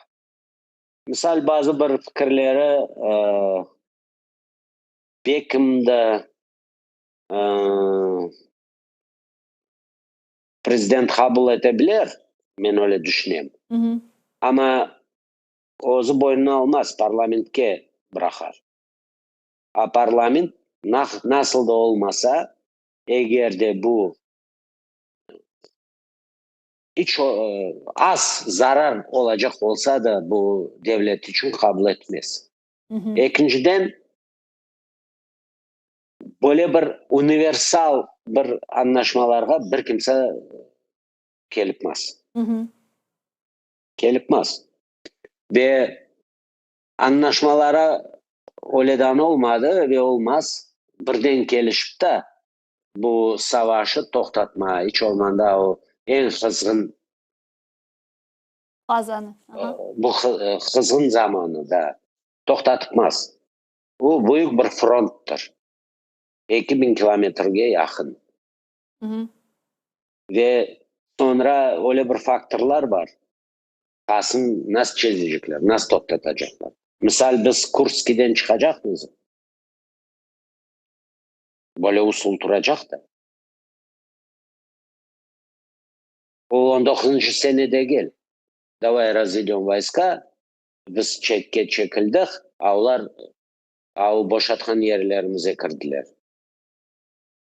Misal, bazı bir fikirleri bekim de prezident qabul ete bilir, men öyle düşünem. Amma özü boynuna almaz, parlamentke bıraqar. A parlament nasıl da olmasa, eger de bu iç az zarar olacaq olsa da, bu devlet içün qabul etmez. Ekinciden, böyle bir universal bir añlaşmalarğa bir kimse kelipmez. Kelipmez. Ve añlaşmalara öyleden olmadı ve olmaz, birden kelişip de bu savaşı toqtatma, iç olmanda o eñ qızğın fazanı, bu qızğın zamanı da toqtatıpmaz. Bu büyük bir fronttır, 2000 kilometrge yaqın. Ve soñra öyle bir faktorlar bar, qasın nasıl çezecekler, nasıl toqtatacaqlar. Misal, biz Kurskiden çıqacaqmız, böyle usul turacaq da. Bu on doquzıncı sene degil. Davay razvedem voyska, biz çetke çekildik, a olar a o boşatqan yerlerimize kirdiler.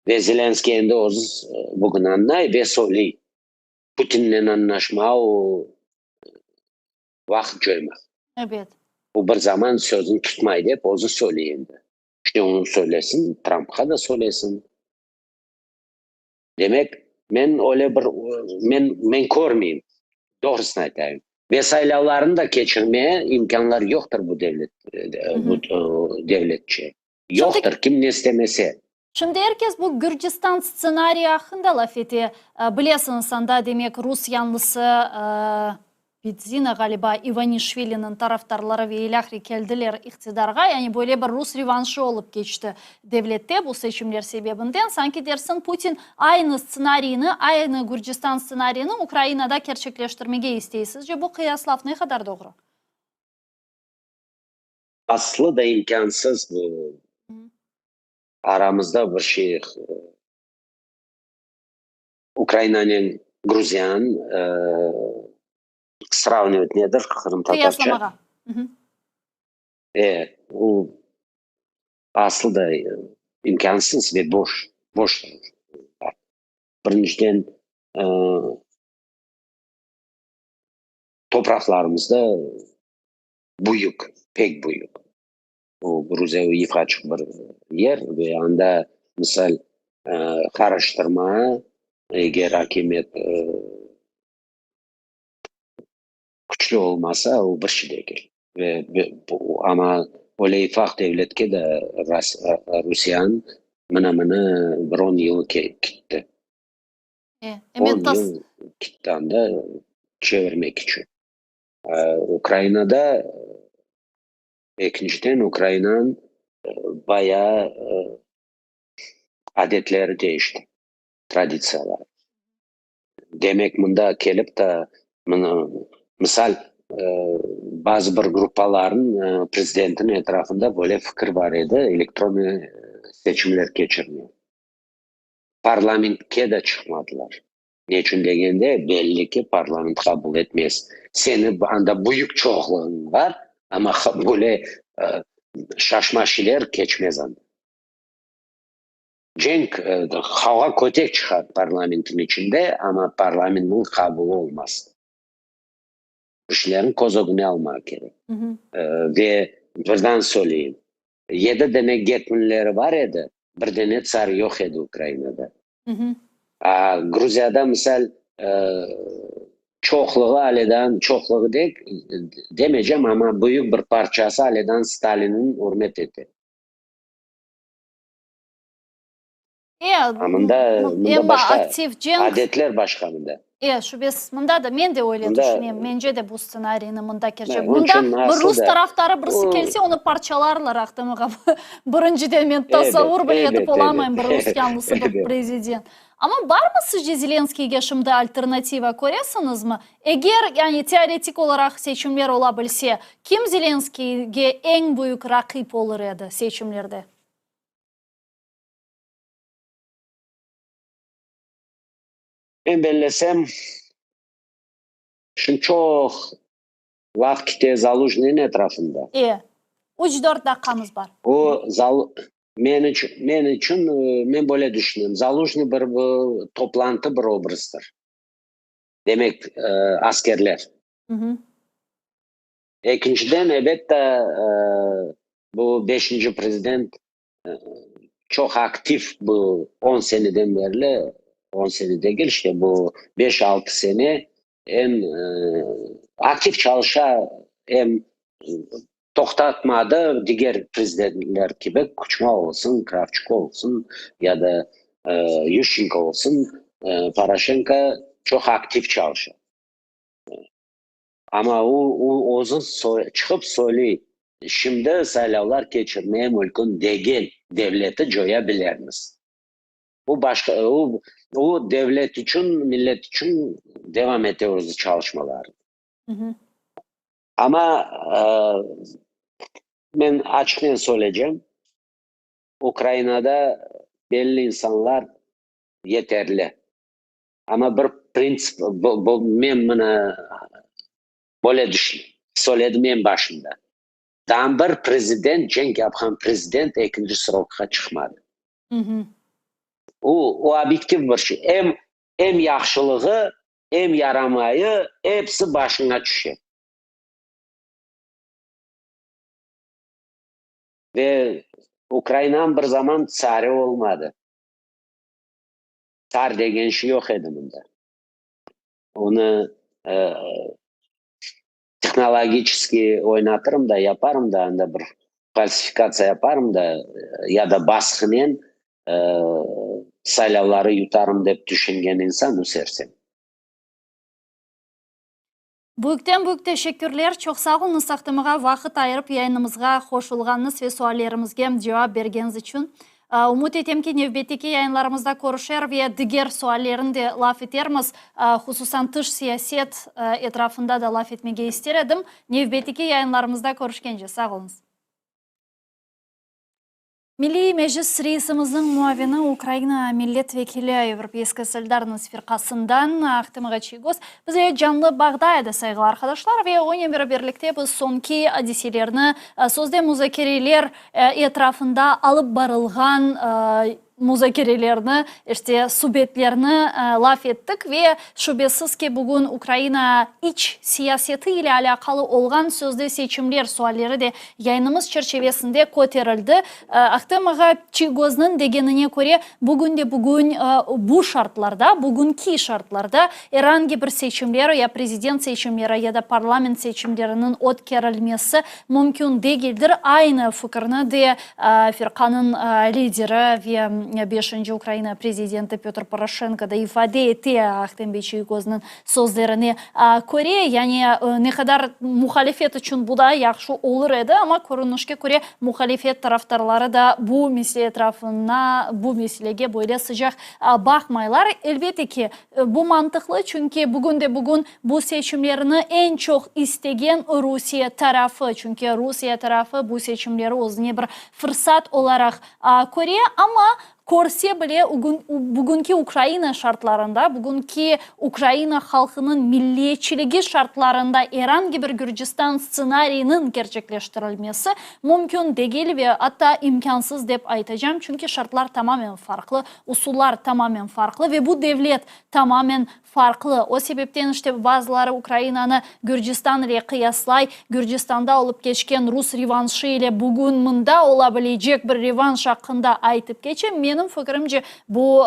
Ve Zelenskiy endi özü bugün añlay ve söyley, Putinnen añlaşma o vaqıt coymaq. Ebet. O bir zaman sözüni tutmay dep özü söyley endi. İşte onı söylesin, Trampqa da söylesin. Demek, men öyle bir, men, men körmeyim, doğrusını aytayım. Ve saylavlarnı da keçirmeye imkânlar yoqtır bu devlet, bu devletçe. Yoqtır, kim ne istemese. Şimdi er kes bu Gürcistan stsenariyi aqqında laf ete. Bilesiñiz, anda, demek, rus yanlısı Bidzina, ğaliba, İvanişviliniñ tarafdarları ve ilâhre keldiler iqtidarğa. Yani böyle bir rus revanşı olıp keçti devlette bu seçimler sebebinden. Sanki dersiñ, Putin aynı stsenariyni, aynı Gürcistan stsenariyini Ukrainada kerçekleştirmege istey. Sizce bu qıyaslav ne qadar doğru? Aslı da imkânsız bu. Aramızda bir şey Ukrainanen Gruziyanıñ sravnivать nedir qırımtatarca? Qıyaslamağa. E, o aslı da imkânsız ve boş, boş. Birinciden, topraqlarımız da büyük, pek büyük. O Gruziya yıqaçıq bir yer ve anda, misal, qarıştırma, eger akimiyet küçlü olmasa, o bir şey degil. Ve amma öyle ifaq devletke de Rusiyanıñ mına-mına bir on yılı ketti. On yıl ketti anda çevirmek içün. Ukrainada Ekinciden, Ukrainanıñ bayağı adetleri deñişti, traditsiyaları. Demek, mında kelip de, mına, misal, bazı bir gruppalarnıñ prezidentiniñ etrafında böyle fikir bar edi, elektronıy seçimler keçirme. Parlamentke de çıqmadılar. Ne içün degende, belli ki, parlament qabul etmez. Seni anda büyük çoqluğıñ bar, amma böyle şaşma şeyler keçmez anda. Cenk, qavğa kötek çıqar parlamentniñ içinde, amma parlamentniñ qabulı olmaz. Bu şeylerni köz ögüne almaq kerek. Ve birden söyleyim. Yedi dane getmanleri bar edi, bir dane tsar yoq edi Ukrainada. A Gruziyada, misal, çoqluğı aledan, çoqluğı dek, demeycem, amma büyük bir parçası aledan Stalinni ürmet ete. E, A mında, mında emma başqa, aktiv cenk. Adetler başqa mında. E, şübesiz, mında da, men de öyle Mında, tüşünem, mence de bu stsenariyni mında kerçek. Onıñ Mında içün bir rus aslı da tarafdarı birisi o kelse, onı parçalarlar, Ahtem ağa. Birinciden, men tasavvur bile etip olamayım, bir rus yanlısı bir prezident. Amma barmı sizce Zelenskiyge şimdi alternativa, köresiñizmi? Eger, yani teoretik olaraq seçimler ola bilse, kim Zelenskiyge eñ büyük raqip olur edi seçimlerde? Men bellesem, şimdi çoq laf kete Zalujnıyn etrafında. E, üç-dört daqqamız bar. O, Zal, men içün, men içün, men böyle düşünem, Zalujnıy bir bu toplantı bir obrazdır. Demek, askerler. Ekinciden, elbette, bu beşinci prezident çoq aktiv bu on seneden berli, on sene degil, işte bu beş-altı sene em aktiv çalışa, em toqtatmadı diger prezidentler kibi, Kuçma olsun, Kravçuk olsun ya da Yuşçenko olsun, Poroşenko çoq aktiv çalışa. Amma o, o özü çıqıp söyley, şimdi saylavlar keçirmeye mümkün degil, devleti coya bilermiz. Bu başqa, o, o devlet içün, millet içün devam ete özü çalışmalarını. Amma men açıqnen söyleycem, Ukrainada belli insanlar yeterli. Amma bir printsip, bu, men mına böyle düşünem, söyledim eñ başında, daa bir prezident, cenk yapqan prezident ekinci srokqa çıqmadı. O, o obyektiv bir şey. Em, em yahşılığı, em yaramayı, episi başıña tüşe. Ve Ukrainanıñ bir zaman tsarı olmadı. Tsar degen şey yoq edi mında. Onı tehnologiçeskiy oynatırım da, yaparım da, anda bir falsifikatsiya yaparım da, ya da basqınen saylavları yutarım dep tüşüngen insan, o sersem. Büyükten-büyük teşekkürler, çoq sağ oluñız, Ahtem ağa, vaqıt ayırıp yayınımızğa qoşulğanıñız ve suallerimizge cevap bergeniñiz içün. Ümüt etem ki, nevbetteki yayınlarımızda körüşer ve diger suallerni de laf etermiz, hususan tış siyaset etrafında da laf etmege ister edim. Nevbetteki yayınlarımızda körüşkence, sağ oluñız. Milliy Meclis reisimizniñ muavini, Ukraina millet vekili, Yevropeyskaya solidarnost firqasından Ahtem ağa Çiygoz bizle canlı bağda edi, sayğılı arqadaşlar, ve onen beraberlikte biz soñki adiselerni, sözde muzakereler etrafında alıp barılğan muzakerelerni, işte, subetlerni laf ettik ve şübesiz ki, bugün Ukraina iç siyaseti ile alâqalı olğan sözde seçimler sualleri de yayınımız çerçevesinde köterildi. Ahtem ağa Çiygoznıñ degenine köre, bugün de bugün bu şartlarda, bugünki şartlarda er angi bir seçimler, ya prezident seçimleri, ya da parlament seçimleriniñ ötkerilmesi mümkün degildir. Aynı fikirni de Firqanıñ lideri ve beşinci Ukraina prezidenti Pötr Poroşenko da ifade ete, Ahtem bey Çiygoznıñ sözlerine köre. Yani ne qadar muhalifet içün bu da yahşı olur edi, amma körünişke köre muhalifet tarafdarları da bu mesele etrafına, bu meselege böyle sıcaq baqmaylar. Elbette ki, bu mantıqlı, çünki bugünde-bugün Bu seçimlerni eñ çoq istegen Rusiye tarafı, çünki Rusiye tarafı bu seçimleri özüne bir fırsat olaraq köre, amma körse bile bugünki Ukraina şartlarında, bugünki Ukraina halqınıñ milliyetçiligi şartlarında er angi bir Gürcistan stsenariyiniñ kerçekleştirilmesi mümkün degil ve atta imkânsız dep aytacam, çünki şartlar tamamen farqlı, usullar tamamen farqlı ve bu devlet tamamen. Farqlı. O sebepten işte bazıları Ukrainanı Gürcistan ile qıyaslay, Gürcistanda olıp keçken rus revanşı ile bugün mında ola bilecek bir revanş aqqında aytıp keçe. Menim fikirimce, bu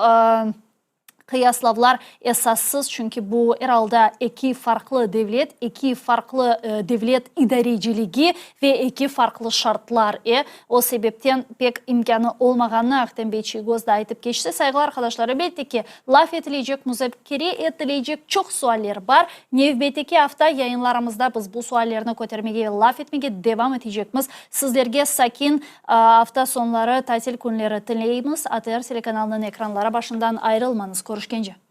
qıyaslavlar esassız, çünki bu er alda eki farqlı devlet, eki farqlı devlet idareciligi ve eki farqlı şartlar. E, o sebepten pek imkânı olmağanını Ahtem bey Çiygoz da aytıp keçti. Sayğılı arqadaşlar, elbette ki, laf etilecek, muzakere etilecek çoq sualler bar. Nevbetteki afta yayınlarımızda biz bu suallerni kötermege ve laf etmege devam etecekmiz. Sizlerge sakin afta soñları, tatil künleri tileymiz. ATR telekanalınıñ ekranları başından ayrılmañız. Körüşkence.